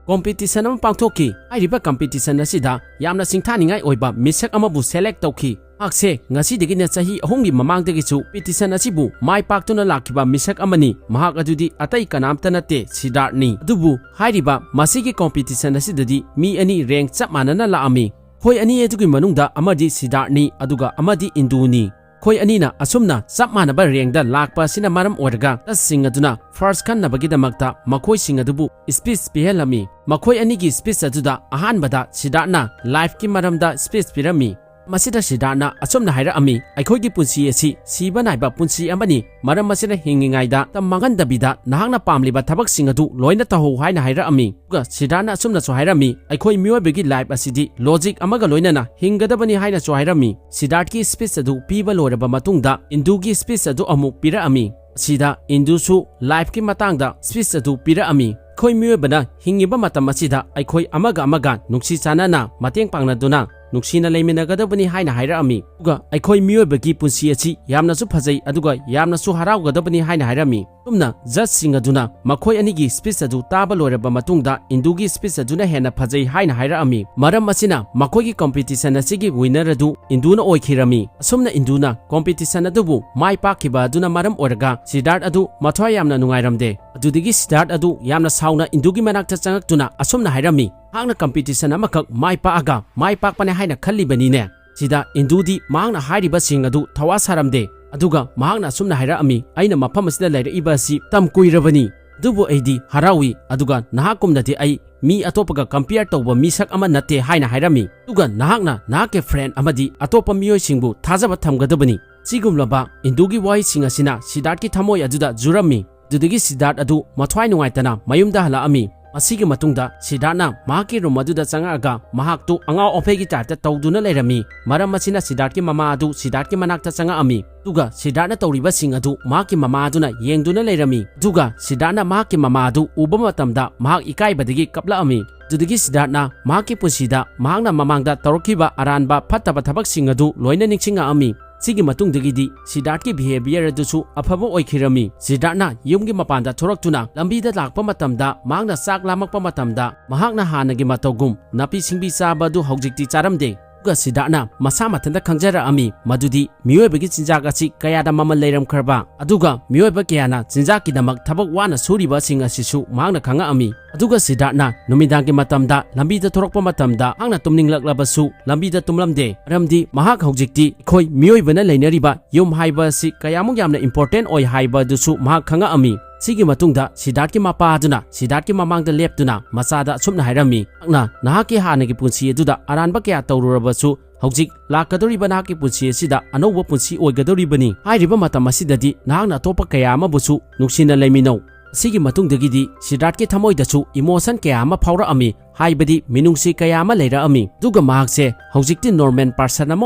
ꯀꯣꯝꯄꯤꯇꯤꯁꯟ ꯑꯃ ꯄꯥꯡꯊꯣꯛꯈꯤ꯫ ꯍꯥꯏꯔꯤꯕ ꯀꯝꯄꯤꯇꯤꯁꯟ ꯑꯁꯤꯗ ꯌꯥꯝꯅ ꯁꯤꯡꯊꯥꯅꯤꯡꯉꯥꯏ ꯑꯣꯏꯕ ꯃꯤꯁꯛ ꯑꯃꯕꯨ ꯁꯦꯂꯦꯛ ꯇꯧꯈꯤ꯫ ꯃꯍꯥꯛꯁꯦ ꯉꯁꯤꯗꯒꯤꯅ ꯆꯍꯤ ꯑꯍꯨꯝꯒꯤ ꯃꯃꯥꯡꯗꯒꯤꯁꯨ ꯀꯝꯄꯤꯇꯤꯁꯟ ꯑꯁꯤꯕꯨ ꯃꯥꯏ ꯄꯥꯛꯇꯨꯅ ꯂꯥꯛꯈꯤꯕ ꯃꯤꯁꯛ ꯑꯃꯅꯤ꯫ ꯃꯍꯥꯛ ꯑꯗꯨꯗꯤ ꯑꯇꯩ ꯀꯅꯥꯝꯇ ꯅꯠꯇꯦ, ꯁꯤꯗꯥꯔꯊꯅꯤ꯫ ꯑꯗꯨꯕꯨ ꯍꯥꯏꯔꯤꯕ ꯃꯁꯤꯒꯤ ꯀꯣꯝꯄꯤꯇꯤꯁꯟ ꯑꯁꯤꯗꯗꯤ ꯃꯤ ꯑꯅꯤ ꯔꯦꯡ ꯆꯞ ꯃꯥꯟꯅꯅ ꯂꯥꯛꯑꯝꯃꯤ꯫ ꯃꯈꯣꯏ ꯑꯅꯤ ꯑꯗꯨꯒꯤ ꯃꯅꯨꯡꯗ ꯑꯃꯗꯤ ꯁꯤꯗꯥꯔꯊꯅꯤ, ꯑꯗꯨꯒ ꯑꯃꯗꯤ ꯏꯟꯗꯨꯅꯤ꯫ ꯃꯈꯣꯏ ꯑꯅꯤꯅ ꯑꯁꯨꯝꯅ ꯆꯞ ꯃꯥꯟꯅꯕ ꯔꯦꯡꯗ ꯂꯥꯛꯄ ꯑꯁꯤꯅ ꯃꯔꯝ ꯑꯣꯏꯔꯒ ꯖꯖꯁꯤꯡ ꯑꯗꯨꯅ ꯐꯥꯔꯁ ꯈꯟꯅꯕꯒꯤꯗꯃꯛꯇ ꯃꯈꯣꯏꯁꯤꯡ ꯑꯗꯨꯕꯨ ꯁ꯭ꯄꯤꯆ ꯄꯤꯍꯜꯂꯝꯃꯤ꯫ ꯃꯈꯣꯏ ꯑꯅꯤꯒꯤ ꯁ꯭ꯄꯤꯆ ꯑꯗꯨꯗ ꯑꯍꯥꯟꯕꯗ ꯁꯤꯗꯥꯔꯊꯅ ꯂꯥꯏꯐꯀꯤ ꯃꯔꯝꯗ ꯁ꯭ꯄꯤꯆ ꯄꯤꯔꯝꯃꯤ꯫ ꯃꯁꯤꯗ ꯁꯤꯗꯥꯔꯠꯅ ꯑꯁꯨꯝꯅ ꯍꯥꯏꯔꯛꯑꯝꯃꯤ, "ꯑꯩꯈꯣꯏꯒꯤ ꯄꯨꯟꯁꯤ ꯑꯁꯤ ꯁꯤꯕ ꯅꯥꯏꯕ ꯄꯨꯟꯁꯤ ꯑꯃꯅꯤ꯫ ꯃꯔꯝ ꯑꯁꯤꯅ ꯍꯤꯡꯉꯤꯉꯩꯗ ꯃꯇꯝ ꯃꯥꯡꯍꯟꯗꯕꯤꯗ ꯅꯍꯥꯛꯅ ꯄꯥꯝꯂꯤꯕ ꯊꯕꯛꯁꯤꯡ ꯑꯗꯨ ꯂꯣꯏꯅ ꯇꯧꯍꯧ" ꯍꯥꯏꯅ ꯍꯥꯏꯔꯛꯑꯝꯃꯤ꯫ ꯑꯗꯨꯒ ꯁꯤꯗꯥꯔꯠꯅ ꯑꯁꯨꯝꯅꯁꯨ ꯍꯥꯏꯔꯝꯃꯤ, "ꯑꯩꯈꯣꯏ ꯃꯤꯑꯣꯏꯕꯒꯤ ꯂꯥꯏꯐ ꯑꯁꯤꯗꯤ ꯂꯣꯖꯤꯛ ꯑꯃꯒ ꯂꯣꯏꯅꯅ ꯍꯤꯡꯒꯗꯕꯅꯤ" ꯍꯥꯏꯅꯁꯨ ꯍꯥꯏꯔꯝꯃꯤ꯫ ꯁꯤꯗꯥꯔꯠꯀꯤ ꯁ꯭ꯄꯤꯆ ꯑꯗꯨ ꯄꯤꯕ ꯂꯣꯏꯔꯕ ꯃꯇꯨꯡꯗ ꯏꯟꯗꯨꯒꯤ ꯁ꯭ꯄꯤꯆ ꯑꯗꯨ ꯑꯃꯨꯛ ꯄꯤꯔꯛꯑꯝꯃꯤ꯫ ꯁꯤꯗ ꯏꯟꯗꯨꯁꯨ ꯂꯥꯏꯐꯀꯤ ꯃꯇꯥꯡꯗ ꯁ꯭ꯄꯤꯆ ꯑꯗꯨ ꯄꯤꯔꯛꯑꯝꯃꯤ꯫ ꯑꯩꯈꯣꯏ ꯃꯤꯑꯣꯏꯕꯅ ꯍꯤꯡꯉꯤꯕ ꯃꯇꯝ ꯑꯁꯤꯗ ꯑꯩꯈꯣꯏ ꯑꯃꯒ ꯑꯃꯒ ꯅꯨꯡꯁꯤ ꯆꯥꯟꯅꯅ ꯃꯇꯦꯡ ꯄꯥꯡꯅꯗꯨꯅ ꯅꯨꯡꯁꯤꯅ ꯂꯩꯃꯤꯟꯅꯒꯗꯕꯅꯤ ꯍꯥꯏꯅ ꯍꯥꯏꯔꯛꯑꯝꯃꯤ꯫ ꯑꯗꯨꯒ ꯑꯩꯈꯣꯏ ꯃꯤꯑꯣꯏꯕꯒꯤ ꯄꯨꯟꯁꯤ ꯑꯁꯤ ꯌꯥꯝꯅꯁꯨ ꯐꯖꯩ ꯑꯗꯨꯒ ꯌꯥꯝꯅꯁꯨ ꯍꯔꯥꯎꯒꯗꯕꯅꯤ ꯍꯥꯏꯅ ꯍꯥꯏꯔꯝꯃꯤ꯫ ꯑꯁꯨꯝꯅ ꯖꯖꯁꯤꯡ ꯑꯗꯨꯅ ꯃꯈꯣꯏ ꯑꯅꯤꯒꯤ ꯁ꯭ꯄꯤꯆ ꯑꯗꯨ ꯇꯥꯕ ꯂꯣꯏꯔꯕ ꯃꯇꯨꯡꯗ ꯏꯟꯗꯨꯒꯤ ꯁ꯭ꯄꯤꯆ ꯑꯗꯨꯅ ꯍꯦꯟꯅ ꯐꯖꯩ ꯍꯥꯏꯅ ꯍꯥꯏꯔꯛꯑꯝꯃꯤ꯫ ꯃꯔꯝ ꯑꯁꯤꯅ ꯃꯈꯣꯏꯒꯤ ꯀꯝꯄꯤꯇꯤꯁꯟ ꯑꯁꯤꯒꯤ ꯋꯤꯟꯅꯔ ꯑꯗꯨ ꯏꯟꯗꯨꯅ ꯑꯣꯏꯈꯤꯔꯝꯃꯤ꯫ ꯑꯁꯨꯝꯅ ꯏꯟꯗꯨꯅ ꯀꯝꯄꯤꯇꯤꯁꯟ ꯑꯗꯨꯕꯨ ꯃꯥꯏ ꯄꯥꯛꯈꯤꯕ ꯑꯗꯨꯅ ꯃꯔꯝ ꯑꯣꯏꯔꯒ ꯁꯤꯗꯥꯔꯠ ꯑꯗꯨ ꯃꯊ꯭ꯋꯥꯏ ꯌꯥꯝꯅ ꯅꯨꯡꯉꯥꯏꯔꯝꯗꯦ꯫ ꯑꯗꯨꯗꯒꯤ ꯁꯤꯗꯥꯔꯠ ꯑꯗꯨ ꯌꯥꯝꯅ ꯁꯥꯎꯅ ꯏꯟꯗꯨꯒꯤ ꯃꯅꯥꯛꯇ ꯆꯪꯉꯛꯇꯨꯅ ꯑꯁꯨꯝꯅ ꯍꯥꯏꯔꯝꯃꯤ, "ꯅꯍꯥꯛꯅ ꯀꯝꯄꯤꯇꯤꯁꯟ ꯑꯃꯈꯛ ꯃꯥꯏ ꯄꯥꯛꯑꯒ ꯃꯥꯏ ꯄꯥꯛꯄꯅꯦ ꯍꯥꯏꯅ ꯈꯜꯂꯤꯕꯅꯤꯅꯦ?" ꯁꯤꯗ ꯏꯟꯗꯨꯗꯤ ꯃꯍꯥꯛꯅ ꯍꯥꯏꯔꯤꯕꯁꯤꯡ ꯑꯗꯨ ꯊꯋꯥ ꯁꯥꯔꯝꯗꯦ꯫ ꯑꯗꯨꯒ ꯃꯍꯥꯛꯅ ꯑꯁꯨꯝꯅ ꯍꯥꯏꯔꯛꯑꯝꯃꯤ, "ꯑꯩꯅ ꯃꯐꯝ ꯑꯁꯤꯗ ꯂꯩꯔꯛꯏꯕ ꯑꯁꯤ ꯃꯇꯝ ꯀꯨꯏꯔꯕꯅꯤ, ꯑꯗꯨꯕꯨ ꯑꯩꯗꯤ ꯍꯔꯥꯎꯏ, ꯑꯗꯨꯒ ꯅꯍꯥꯛꯀꯨꯝꯅꯗꯤ ꯑꯩ ꯃꯤ ꯑꯇꯣꯞꯄꯒ ꯀꯝꯄꯤꯌꯔ ꯇꯧꯕ ꯃꯤꯁꯛ ꯑꯃ ꯅꯠꯇꯦ" ꯍꯥꯏꯅ ꯍꯥꯏꯔꯝꯃꯤ꯫ ꯑꯗꯨꯒ ꯅꯍꯥꯛꯅ ꯅꯍꯥꯛꯀꯤ ꯐ꯭ꯔꯦꯟ ꯑꯃꯗꯤ ꯑꯇꯣꯞꯄ ꯃꯤꯑꯣꯏꯁꯤꯡꯕꯨ ꯊꯥꯖꯕ ꯊꯝꯒꯗꯕꯅꯤ꯫ ꯁꯤꯒꯨꯝꯂꯕ ꯏꯟꯗꯨꯒꯤ ꯋꯥꯍꯩꯁꯤꯡ ꯑꯁꯤꯅ ꯁꯤꯗꯥꯔꯠꯀꯤ ꯊꯃꯣꯏ ꯑꯗꯨꯗ ꯖꯨꯔꯝꯃꯤ꯫ ꯑꯗꯨꯗꯒꯤ ꯁꯤꯗꯥꯔꯠ ꯑꯗꯨ ꯃꯊ꯭ꯋꯥꯏ ꯅꯨꯡꯉꯥꯏꯇꯅ ꯃꯌꯨꯝꯗ ꯍꯜꯂꯛꯑꯝꯃꯤ꯫ ꯃꯁꯤꯒꯤ ꯃꯇꯨꯡꯗ ꯁꯤꯗꯥꯔꯠꯅ ꯃꯍꯥꯛꯀꯤ ꯔꯨꯝ ꯑꯗꯨꯗ ꯆꯪꯉꯛꯑꯒ ꯃꯍꯥꯛꯇꯨ ꯑꯉꯥꯎ ꯑꯐꯩꯒꯤ ꯇꯥꯏꯞꯇ ꯇꯧꯗꯨꯅ ꯂꯩꯔꯝꯃꯤ꯫ ꯃꯔꯝ ꯑꯁꯤꯅ ꯁꯤꯗꯥꯔꯠꯀꯤ ꯃꯃꯥ ꯑꯗꯨ ꯁꯤꯗꯥꯔꯠꯀꯤ ꯃꯅꯥꯛꯇ ꯆꯪꯉꯛꯑꯝꯃꯤ꯫ ꯑꯗꯨꯒ ꯁꯤꯗꯥꯔꯠꯅ ꯇꯧꯔꯤꯕꯁꯤꯡ ꯑꯗꯨ ꯃꯍꯥꯛꯀꯤ ꯃꯃꯥ ꯑꯗꯨꯅ ꯌꯦꯡꯗꯨꯅ ꯂꯩꯔꯝꯃꯤ꯫ ꯑꯗꯨꯒ ꯁꯤꯗꯥꯔꯠꯅ ꯃꯍꯥꯛꯀꯤ ꯃꯃꯥ ꯑꯗꯨ ꯎꯕ ꯃꯇꯝꯗ ꯃꯍꯥꯛ ꯏꯀꯥꯏꯕꯗꯒꯤ ꯀꯞꯂꯛꯑꯝꯃꯤ꯫ ꯑꯗꯨꯗꯒꯤ ꯁꯤꯗꯥꯔꯠꯅ ꯃꯍꯥꯛꯀꯤ ꯄꯨꯟꯁꯤꯗ ꯃꯍꯥꯛꯅ ꯃꯃꯥꯡꯗ ꯇꯧꯔꯛꯈꯤꯕ ꯑꯔꯥꯟꯕ ꯐꯠꯇꯕ ꯊꯕꯛꯁꯤꯡ ꯑꯗꯨ ꯂꯣꯏꯅ ꯅꯤꯡꯁꯤꯡꯉꯛꯑꯝꯃꯤ꯫ ꯁꯤꯒꯤ ꯃꯇꯨꯡꯗꯒꯤꯗꯤ ꯁꯤꯗꯥꯔꯠꯀꯤ ꯕꯤꯍꯦꯕꯤꯌꯔ ꯑꯗꯨꯁꯨ ꯑꯐꯕ ꯑꯣꯏꯈꯤꯔꯝꯃꯤ꯫ ꯁꯤꯗꯥꯔꯠꯅ ꯌꯨꯝꯒꯤ ꯃꯄꯥꯟꯗ ꯊꯣꯔꯛꯇꯨꯅ ꯂꯝꯕꯤꯗ ꯂꯥꯛꯄ ꯃꯇꯝꯗ ꯃꯍꯥꯛꯅ ꯆꯥꯛ ꯂꯥꯝꯃꯛꯄ ꯃꯇꯝꯗ ꯃꯍꯥꯛꯅ ꯍꯥꯟꯅꯒꯤ ꯃꯇꯧꯒꯨꯝ ꯅꯥꯄꯤ ꯁꯤꯡꯕꯤ ꯆꯥꯕ ꯑꯗꯨ ꯍꯧꯖꯤꯛꯇꯤ ꯆꯥꯔꯝꯗꯦ꯫ ꯑꯗꯨꯒ ꯁꯤꯗꯥꯔꯠꯅ ꯃꯁꯥ ꯃꯊꯟꯇ ꯈꯪꯖꯔꯛꯑꯝꯃꯤ ꯃꯗꯨꯗꯤ ꯃꯤꯑꯣꯏꯕꯒꯤ ꯆꯤꯟꯖꯥꯛ ꯑꯁꯤ ꯀꯌꯥꯗ ꯃꯃꯜ ꯂꯩꯔꯝꯈ꯭ꯔꯕ, ꯑꯗꯨꯒ ꯃꯤꯑꯣꯏꯕ ꯀꯌꯥꯅ ꯆꯤꯟꯖꯥꯛꯀꯤꯗꯃꯛ ꯊꯕꯛ ꯋꯥꯅ ꯁꯨꯔꯤꯕꯁꯤꯡ ꯑꯁꯤꯁꯨ ꯃꯍꯥꯛꯅ ꯈꯪꯉꯛꯑꯝꯃꯤ꯫ ꯑꯗꯨꯒ ꯁꯤꯗꯥꯔꯠꯅ ꯅꯨꯃꯤꯗꯥꯡꯒꯤ ꯃꯇꯝꯗ ꯂꯝꯕꯤꯗ ꯊꯣꯔꯛꯄ ꯃꯇꯝꯗ ꯃꯍꯥꯛꯅ ꯇꯨꯝꯅꯤꯡꯂꯛꯂꯕꯁꯨ ꯂꯝꯕꯤꯗ ꯇꯨꯝꯂꯝꯗꯦ, ꯃꯔꯝꯗꯤ ꯃꯍꯥꯛ ꯍꯧꯖꯤꯛꯇꯤ ꯑꯩꯈꯣꯏ ꯃꯤꯑꯣꯏꯕꯅ ꯂꯩꯅꯔꯤꯕ ꯌꯨꯝ ꯍꯥꯏꯕ ꯑꯁꯤ ꯀꯌꯥꯃꯨꯛ ꯌꯥꯝꯅ ꯏꯝꯄꯣꯔꯇꯦꯟ ꯑꯣꯏ ꯍꯥꯏꯕ ꯑꯗꯨꯁꯨ ꯃꯍꯥꯛ ꯈꯪꯉꯛꯑꯝꯃꯤ꯫ ꯁꯤꯒꯤ ꯃꯇꯨꯡꯗ ꯁꯤꯗꯥꯔꯠꯀꯤ ꯃꯄꯥ ꯑꯗꯨꯅ ꯁꯤꯗꯥꯔꯠꯀꯤ ꯃꯃꯥꯡꯗ ꯂꯦꯞꯇꯨꯅ ꯃꯆꯥꯗ ꯑꯁꯨꯝꯅ ꯍꯥꯏꯔꯝꯃꯤ, "ꯅꯍꯥꯛꯅ ꯅꯍꯥꯛꯀꯤ ꯍꯥꯟꯅꯒꯤ ꯄꯨꯟꯁꯤ ꯑꯗꯨꯗ ꯑꯔꯥꯟꯕ ꯀꯌꯥ ꯇꯧꯔꯨꯔꯕꯁꯨ, ꯍꯧꯖꯤꯛ ꯂꯥꯛꯀꯗꯧꯔꯤꯕ ꯅꯍꯥꯛꯀꯤ ꯄꯨꯟꯁꯤ ꯑꯁꯤꯗ ꯑꯅꯧꯕ ꯄꯨꯟꯁꯤ ꯑꯣꯏꯒꯗꯧꯔꯤꯕꯅꯤ꯫ ꯍꯥꯏꯔꯤꯕ ꯃꯇꯝ ꯑꯁꯤꯗꯗꯤ ꯅꯍꯥꯛꯅ ꯑꯇꯣꯞꯄ ꯀꯌꯥ ꯑꯃꯕꯨꯁꯨ ꯅꯨꯡꯁꯤꯅ ꯂꯩꯃꯤꯟꯅꯧ꯫ ꯑꯁꯤꯒꯤ ꯃꯇꯨꯡꯗꯒꯤꯗꯤ ꯁꯤꯗꯥꯔꯠꯀꯤ ꯊꯃꯣꯏꯗꯁꯨ emotion ꯀꯌꯥ ꯑꯃ ꯐꯥꯎꯔꯛꯑꯝꯃꯤ, ꯍꯥꯏꯕꯗꯤ ꯃꯤꯅꯨꯡꯁꯤ ꯀꯌꯥ ꯑꯃ ꯂꯩꯔꯛꯑꯝꯃꯤ꯫ ꯑꯗꯨꯒ ꯃꯍꯥꯛꯁꯦ ꯍꯧꯖꯤꯛꯇꯤ normal person ꯑꯃ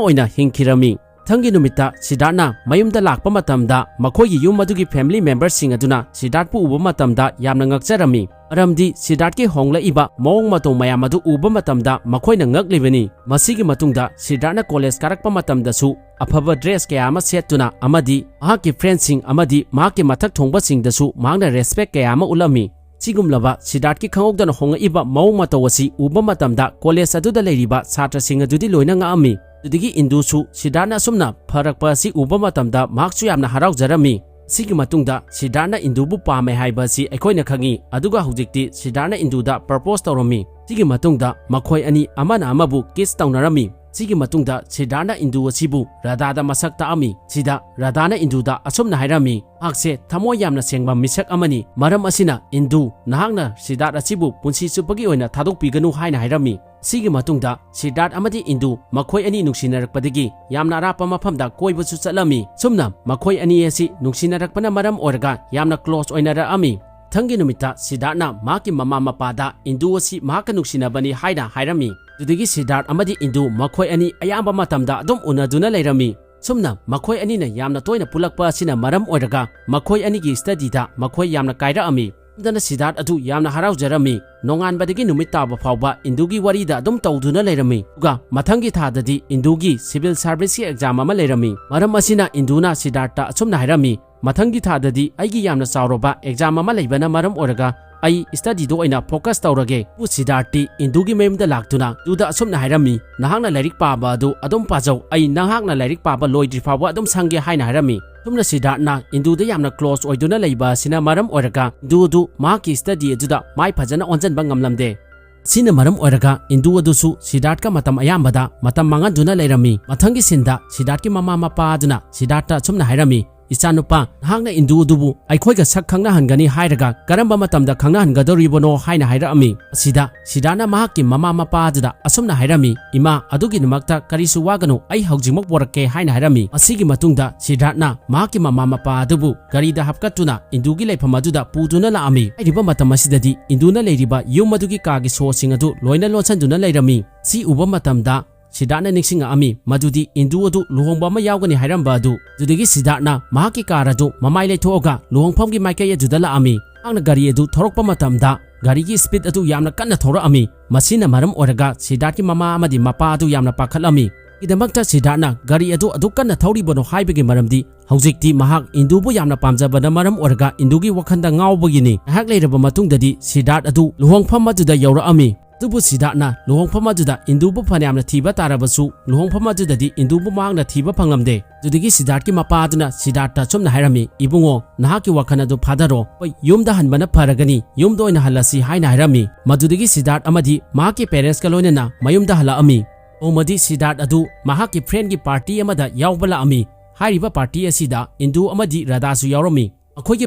ꯑꯣꯏꯅ ꯍꯤꯡꯈꯤꯔꯝꯃꯤ꯫ ꯃꯊꯪꯒꯤ ꯅꯨꯃꯤꯠꯇ ꯁꯤꯗꯥꯔꯠꯅ ꯃꯌꯨꯝꯗ ꯂꯥꯛꯄ ꯃꯇꯝꯗ ꯃꯈꯣꯏꯒꯤ ꯌꯨꯝ ꯑꯗꯨꯒꯤ family memberꯁꯤꯡ ꯑꯗꯨꯅ ꯁꯤꯗꯥꯔꯠꯄꯨ ꯎꯕ ꯃꯇꯝꯗ ꯌꯥꯝꯅ ꯉꯛꯆꯔꯝꯃꯤ꯫ ꯃꯔꯝꯗꯤ ꯁꯤꯗꯥꯔꯠꯀꯤ ꯍꯣꯡꯂꯛꯏꯕ ꯃꯑꯣꯡ ꯃꯇꯧ ꯃꯌꯥꯝ ꯑꯗꯨ ꯎꯕ ꯃꯇꯝꯗ ꯃꯈꯣꯏꯅ ꯉꯛꯂꯤꯕꯅꯤ꯫ ꯃꯁꯤꯒꯤ ꯃꯇꯨꯡꯗ ꯁꯤꯗꯥꯔꯠꯅ college ꯀꯥꯔꯛꯄ ꯃꯇꯝꯗꯁꯨ ꯑꯐꯕ dress ꯀꯌꯥ ꯑꯃ ꯁꯦꯠꯇꯨꯅ ꯑꯃꯗꯤ ꯃꯍꯥꯛꯀꯤ friendꯁꯤꯡ ꯑꯃꯗꯤ ꯃꯍꯥꯛꯀꯤ ꯃꯊꯛ ꯊꯣꯡꯕꯁꯤꯡꯗꯁꯨ ꯃꯍꯥꯛꯅ respect ꯀꯌꯥ ꯑꯃ ꯎꯠꯂꯝꯃꯤ꯫ ꯁꯤꯒꯨꯝꯂꯕ ꯁꯤꯗꯥꯔꯠꯀꯤ ꯈꯪꯍꯧꯗꯅ ꯍꯣꯡꯂꯛꯏꯕ ꯃꯑꯣꯡ ꯃꯇꯧ ꯑꯁꯤ ꯎꯕ ꯃꯇꯝꯗ college ꯑꯗꯨꯗ ꯂꯩꯔꯤꯕ ꯁꯥꯇ꯭ꯔꯁꯤꯡ ꯑꯗꯨꯗꯤ ꯂꯣꯏꯅ ꯉꯛꯑꯝꯃꯤ꯫ ꯑꯗꯨꯗꯒꯤ ꯏꯟꯗꯨꯁꯨ ꯁꯤꯗꯥꯔꯠꯅ ꯑꯁꯨꯝꯅ ꯐꯔꯛꯄ ꯑꯁꯤ ꯎꯕ ꯃꯇꯝꯗ ꯃꯍꯥꯛꯁꯨ ꯌꯥꯝꯅ ꯍꯔꯥꯎꯖꯔꯝꯃꯤ꯫ ꯁꯤꯒꯤ ꯃꯇꯨꯡꯗ ꯁꯤꯗꯥꯔꯠꯅ ꯏꯟꯗꯨꯕꯨ ꯄꯥꯝꯃꯦ ꯍꯥꯏꯕ ꯑꯁꯤ ꯑꯩꯈꯣꯏꯅ ꯈꯪꯉꯤ꯫ ꯑꯗꯨꯒ ꯍꯧꯖꯤꯛꯇꯤ ꯁꯤꯗꯥꯔꯠꯅ ꯏꯟꯗꯨꯗ propose ꯇꯧꯔꯝꯃꯤ꯫ ꯁꯤꯒꯤ ꯃꯇꯨꯡꯗ ꯃꯈꯣꯏ ꯑꯅꯤ ꯑꯃꯅ ꯑꯃꯕꯨ kiss ꯇꯧꯅꯔꯝꯃꯤ꯫ ꯁꯤꯒꯤ ꯃꯇꯨꯡꯗ ꯁꯤꯗꯥꯔꯠꯅ ꯏꯟꯗꯨ ꯑꯁꯤꯕꯨ ꯔꯥꯙꯥꯗ ꯃꯁꯛ ꯇꯥꯛꯑꯝꯃꯤ꯫ ꯁꯤꯗ ꯔꯥꯙꯥꯅ ꯏꯟꯗꯨꯗ ꯑꯁꯨꯝꯅ ꯍꯥꯏꯔꯝꯃꯤ, "ꯃꯍꯥꯛꯁꯦ ꯊꯃꯣꯏ ꯌꯥꯝꯅ ꯁꯦꯡꯕ ꯃꯤꯁꯛ ꯑꯃꯅꯤ꯫ ꯃꯔꯝ ꯑꯁꯤꯅ ꯏꯟꯗꯨ, ꯅꯍꯥꯛꯅ ꯁꯤꯗꯥꯔꯠ ꯑꯁꯤꯕꯨ ꯄꯨꯟꯁꯤ ꯆꯨꯞꯄꯒꯤ ꯑꯣꯏꯅ ꯊꯥꯗꯣꯛꯄꯤꯒꯅꯨ" ꯍꯥꯏꯅ ꯍꯥꯏꯔꯝꯃꯤ꯫ ꯁꯤꯒꯤ ꯃꯇꯨꯡꯗ ꯁꯤꯗꯥꯔꯠ ꯑꯃꯗꯤ ꯏꯟꯗꯨ ꯃꯈꯣꯏ ꯑꯅꯤ ꯅꯨꯡꯁꯤꯅꯔꯛꯄꯗꯒꯤ ꯌꯥꯝꯅ ꯑꯔꯥꯞꯄ ꯃꯐꯝꯗ ꯀꯣꯏꯕꯁꯨ ꯆꯠꯂꯝꯃꯤ꯫ ꯁꯨꯝꯅ ꯃꯈꯣꯏ ꯑꯅꯤ ꯑꯁꯤ ꯅꯨꯡꯁꯤꯅꯔꯛꯄꯅ ꯃꯔꯝ ꯑꯣꯏꯔꯒ ꯌꯥꯝꯅ close ꯑꯣꯏꯅꯔꯛꯑꯝꯃꯤ꯫ ꯃꯊꯪꯒꯤ ꯅꯨꯃꯤꯠꯇ ꯁꯤꯗꯥꯔꯠꯅ ꯃꯍꯥꯛꯀꯤ ꯃꯃꯥ ꯃꯄꯥꯗ ꯏꯟꯗꯨ ꯑꯁꯤ ꯃꯍꯥꯛꯀ ꯅꯨꯡꯁꯤꯅꯕꯅꯤ ꯍꯥꯏꯅ ꯍꯥꯏꯔꯝꯃꯤ꯫ ꯑꯗꯨꯗꯒꯤ ꯁꯤꯗꯥꯔꯠ ꯑꯃꯗꯤ ꯏꯟꯗꯨ ꯃꯈꯣꯏ ꯑꯅꯤ ꯑꯌꯥꯝꯕ ꯃꯇꯝꯗ ꯑꯗꯨꯝ ꯎꯅꯗꯨꯅ ꯂꯩꯔꯝꯃꯤ꯫ ꯁꯨꯝꯅ ꯃꯈꯣꯏ ꯑꯅꯤꯅ ꯌꯥꯝꯅ ꯇꯣꯏꯅ ꯄꯨꯜꯂꯛꯄ ꯑꯁꯤꯅ ꯃꯔꯝ ꯑꯣꯏꯔꯒ ꯃꯈꯣꯏ ꯑꯅꯤꯒꯤ studyꯗ ꯃꯈꯣꯏ ꯌꯥꯝꯅ ꯀꯥꯏꯔꯛꯑꯝꯃꯤ꯫ ꯑꯗꯨꯅ ꯁꯤꯗꯥꯔꯠ ꯑꯗꯨ ꯌꯥꯝꯅ ꯍꯔꯥꯎꯖꯔꯝꯃꯤ꯫ ꯅꯣꯡꯉꯥꯟꯕꯗꯒꯤ ꯅꯨꯃꯤꯠ ꯇꯥꯕ ꯐꯥꯎꯕ ꯏꯟꯗꯨꯒꯤ ꯋꯥꯔꯤꯗ ꯑꯗꯨꯝ ꯇꯧꯗꯨꯅ ꯂꯩꯔꯝꯃꯤ꯫ ꯑꯗꯨꯒ ꯃꯊꯪꯒꯤ ꯊꯥꯗꯗꯤ ꯏꯟꯗꯨꯒꯤ civil serviceꯀꯤ exam ꯑꯃ ꯂꯩꯔꯝꯃꯤ꯫ ꯃꯔꯝ ꯑꯁꯤꯅ ꯏꯟꯗꯨꯅ ꯁꯤꯗꯥꯔꯠꯇ ꯑꯁꯨꯝꯅ ꯍꯥꯏꯔꯝꯃꯤ, "ꯃꯊꯪꯒꯤ ꯊꯥꯗꯗꯤ ꯑꯩꯒꯤ ꯌꯥꯝꯅ ꯆꯥꯎꯔꯕ exam ꯑꯃ ꯂꯩꯕꯅ ꯃꯔꯝ ꯑꯣꯏꯔꯒ ꯑꯩ studyꯗ ꯑꯣꯏꯅ focus ꯇꯧꯔꯒꯦ"꯫ ꯑꯗꯨꯕꯨ ꯁꯤꯗꯥꯔꯠꯇꯤ ꯏꯟꯗꯨꯒꯤ ꯃꯌꯨꯝꯗ ꯂꯥꯛꯇꯨꯅ ꯏꯟꯗꯨꯗ ꯑꯁꯨꯝꯅ ꯍꯥꯏꯔꯝꯃꯤ, "ꯅꯍꯥꯛꯅ ꯂꯥꯏꯔꯤꯛ ꯄꯥꯕ ꯑꯗꯨ ꯑꯗꯨꯝ ꯄꯥꯖꯧ, ꯑꯩ ꯅꯍꯥꯛꯅ ꯂꯥꯏꯔꯤꯛ ꯄꯥꯕ ꯂꯣꯏꯗ꯭ꯔꯤ ꯐꯥꯎꯕ ꯑꯗꯨꯝ ꯁꯪꯒꯦ" ꯍꯥꯏꯅ ꯍꯥꯏꯔꯝꯃꯤ꯫ ꯑꯁꯨꯝꯅ ꯁꯤꯗꯥꯔꯠꯅ ꯏꯟꯗꯨꯗ ꯌꯥꯝꯅ close ꯑꯣꯏꯗꯨꯅ ꯂꯩꯕ ꯑꯁꯤꯅ ꯃꯔꯝ ꯑꯣꯏꯔꯒ ꯏꯟꯗꯨ ꯑꯗꯨ ꯃꯍꯥꯛꯀꯤ study ꯑꯗꯨꯗ ꯃꯥꯏ ꯐꯖꯅ ꯑꯣꯟꯁꯤꯟꯕ ꯉꯝꯂꯝꯗꯦ꯫ ꯁꯤꯅ ꯃꯔꯝ ꯑꯣꯏꯔꯒ ꯏꯟꯗꯨ ꯑꯗꯨꯁꯨ ꯁꯤꯗꯥꯔꯠꯀ ꯃꯇꯝ ꯑꯌꯥꯝꯕꯗ ꯃꯇꯝ ꯃꯥꯡꯍꯟꯗꯨꯅ ꯂꯩꯔꯝꯃꯤ꯫ ꯃꯊꯪꯒꯤ sceneꯗ ꯁꯤꯗꯥꯔꯠꯀꯤ ꯃꯃꯥ ꯃꯄꯥ ꯑꯗꯨꯅ ꯁꯤꯗꯥꯔꯠꯇ ꯑꯁꯨꯝꯅ ꯍꯥꯏꯔꯝꯃꯤ, "ꯏꯆꯥꯅꯨꯄꯥ, ꯅꯍꯥꯛꯅ ꯏꯟꯗꯨ ꯑꯗꯨꯕꯨ ꯑꯩꯈꯣꯏꯒ ꯁꯛ ꯈꯪꯅꯍꯟꯒꯅꯤ ꯍꯥꯏꯔꯒ ꯀꯔꯝꯕ ꯃꯇꯝꯗ ꯈꯪꯅꯍꯟꯒꯗꯧꯔꯤꯕꯅꯣ?" ꯍꯥꯏꯅ ꯍꯥꯏꯔꯛꯑꯝꯃꯤ꯫ ꯑꯁꯤꯗ ꯁꯤꯗꯥꯔꯠꯅ ꯃꯍꯥꯛꯀꯤ ꯃꯃꯥ ꯃꯄꯥ ꯑꯗꯨꯗ ꯑꯁꯨꯝꯅ ꯍꯥꯏꯔꯝꯃꯤ, "ꯏꯃꯥ, ꯑꯗꯨꯒꯤꯗꯃꯛꯇ ꯀꯔꯤꯁꯨ ꯋꯥꯒꯅꯨ, ꯑꯩ ꯍꯧꯖꯤꯛꯃꯛ ꯄꯣꯔꯛꯀꯦ" ꯍꯥꯏꯅ ꯍꯥꯏꯔꯝꯃꯤ꯫ ꯑꯁꯤꯒꯤ ꯃꯇꯨꯡꯗ ꯁꯤꯗꯥꯔꯠꯅ ꯃꯍꯥꯛꯀꯤ ꯃꯃꯥ ꯃꯄꯥ ꯑꯗꯨꯕꯨ ꯒꯥꯔꯤꯗ ꯍꯥꯞꯀꯠꯇꯨꯅ ꯏꯟꯗꯨꯒꯤ ꯂꯩꯐꯝ ꯑꯗꯨꯗ ꯄꯨꯗꯨꯅ ꯂꯥꯛꯑꯝꯃꯤ꯫ ꯍꯥꯏꯔꯤꯕ ꯃꯇꯝ ꯑꯁꯤꯗꯗꯤ ꯏꯟꯗꯨꯅ ꯂꯩꯔꯤꯕ ꯌꯨꯝ ꯑꯗꯨꯒꯤ ꯀꯥꯒꯤ ꯁꯣꯁꯤꯡ ꯑꯗꯨ ꯂꯣꯏꯅ ꯂꯣꯟꯁꯤꯟꯗꯨꯅ ꯂꯩꯔꯝꯃꯤ꯫ ꯁꯤ ꯎꯕ ꯃꯇꯝꯗ ꯁꯤꯗꯥꯔꯠꯅ ꯅꯤꯡꯁꯤꯡꯉꯛꯑꯝꯃꯤ ꯃꯗꯨꯗꯤ ꯏꯟꯗꯨ ꯑꯗꯨ ꯂꯨꯍꯣꯡꯕ ꯑꯃ ꯌꯥꯎꯒꯅꯤ ꯍꯥꯏꯔꯝꯕ ꯑꯗꯨ꯫ ꯑꯗꯨꯗꯒꯤ ꯁꯤꯗꯥꯔꯠꯅ ꯃꯍꯥꯛꯀꯤ ꯀꯥꯔ ꯑꯗꯨ ꯃꯃꯥꯏ ꯂꯩꯊꯣꯛꯑꯒ ꯂꯨꯍꯣꯡꯐꯝꯒꯤ ꯃꯥꯏꯀꯩ ꯑꯗꯨꯗ ꯂꯥꯛꯑꯝꯃꯤ꯫ ꯃꯍꯥꯛꯅ ꯒꯥꯔꯤ ꯑꯗꯨ ꯊꯧꯔꯛꯄ ꯃꯇꯝꯗ ꯒꯥꯔꯤꯒꯤ ꯁ꯭ꯄꯤꯗ ꯑꯗꯨ ꯌꯥꯝꯅ ꯀꯟꯅ ꯊꯧꯔꯛꯑꯝꯃꯤ꯫ ꯃꯁꯤꯅ ꯃꯔꯝ ꯑꯣꯏꯔꯒ ꯁꯤꯗꯥꯔꯠꯀꯤ ꯃꯃꯥ ꯑꯃꯗꯤ ꯃꯄꯥ ꯑꯗꯨ ꯌꯥꯝꯅ ꯄꯥꯈꯠꯂꯝꯃꯤ꯫ ꯒꯤꯗꯃꯛꯇ ꯁꯤꯗꯥꯔꯠꯅ ꯒꯥꯔꯤ ꯑꯗꯨ ꯑꯗꯨꯛ ꯀꯟꯅ ꯊꯧꯔꯤꯕꯅꯣ ꯍꯥꯏꯕꯒꯤ ꯃꯔꯝꯗꯤ ꯍꯧꯖꯤꯛꯇꯤ ꯃꯍꯥꯛ ꯏꯟꯗꯨꯕꯨ ꯌꯥꯝꯅ ꯄꯥꯝꯖꯕꯅ ꯃꯔꯝ ꯑꯣꯏꯔꯒ ꯏꯟꯗꯨꯒꯤ ꯋꯥꯈꯜꯗ ꯉꯥꯎꯕꯒꯤꯅꯤ꯫ ꯉꯥꯏꯍꯥꯛ ꯂꯩꯔꯕ ꯃꯇꯨꯡꯗꯗꯤ ꯁꯤꯗꯥꯔꯠ ꯑꯗꯨ ꯂꯨꯍꯣꯡꯐꯝ ꯑꯗꯨꯗ ꯌꯧꯔꯛꯑꯝꯃꯤ꯫ ꯑꯗꯨꯕꯨ ꯁꯤꯗꯥꯔꯠꯅ ꯂꯨꯍꯣꯡꯐꯝ ꯑꯗꯨꯗ ꯏꯟꯗꯨꯕꯨ ꯐꯅꯌꯥꯝꯅ ꯊꯤꯕ ꯇꯥꯔꯕꯁꯨ ꯂꯨꯍꯣꯡꯐꯝ ꯑꯗꯨꯗꯗꯤ ꯏꯟꯗꯨꯕꯨ ꯃꯍꯥꯛꯅ ꯊꯤꯕ ꯐꯪꯂꯝꯗꯦ꯫ ꯑꯗꯨꯗꯒꯤ ꯁꯤꯗꯥꯔꯠꯀꯤ ꯃꯄꯥ ꯑꯗꯨꯅ ꯁꯤꯗꯥꯔꯠꯇ ꯑꯁꯨꯝꯅ ꯍꯥꯏꯔꯝꯃꯤ, "ꯏꯕꯨꯡꯉꯣ, ꯅꯍꯥꯛꯀꯤ ꯋꯥꯈꯜ ꯑꯗꯨ ꯐꯥꯗꯔꯣ꯫ ꯑꯩꯈꯣꯏ ꯌꯨꯝꯗ ꯍꯟꯕꯅ ꯐꯔꯒꯅꯤ, ꯌꯨꯝꯗ ꯑꯣꯏꯅ ꯍꯜꯂꯁꯤ" ꯍꯥꯏꯅ ꯍꯥꯏꯔꯝꯃꯤ꯫ ꯃꯗꯨꯗꯒꯤ ꯁꯤꯗꯥꯔꯠ ꯑꯃꯗꯤ ꯃꯍꯥꯛꯀꯤ ꯄꯦꯔꯦꯟꯁꯀ ꯂꯣꯏꯅꯅ ꯃꯌꯨꯝꯗ ꯍꯜꯂꯛꯑꯝꯃꯤ꯫ ꯅꯣꯡꯃꯗꯤ ꯁꯤꯗꯥꯔꯠ ꯑꯗꯨ ꯃꯍꯥꯛꯀꯤ ꯐ꯭ꯔꯦꯟꯒꯤ ꯄꯥꯔꯇꯤ ꯑꯃꯗ ꯌꯥꯎꯕ ꯂꯥꯛꯑꯝꯃꯤ꯫ ꯍꯥꯏꯔꯤꯕ ꯄꯥꯔꯇꯤ ꯑꯁꯤꯗ ꯏꯟꯗꯨ ꯑꯃꯗꯤ ꯔꯥꯙꯥꯁꯨ ꯌꯥꯎꯔꯝꯃꯤ꯫ ꯃꯈꯣꯏꯒꯤ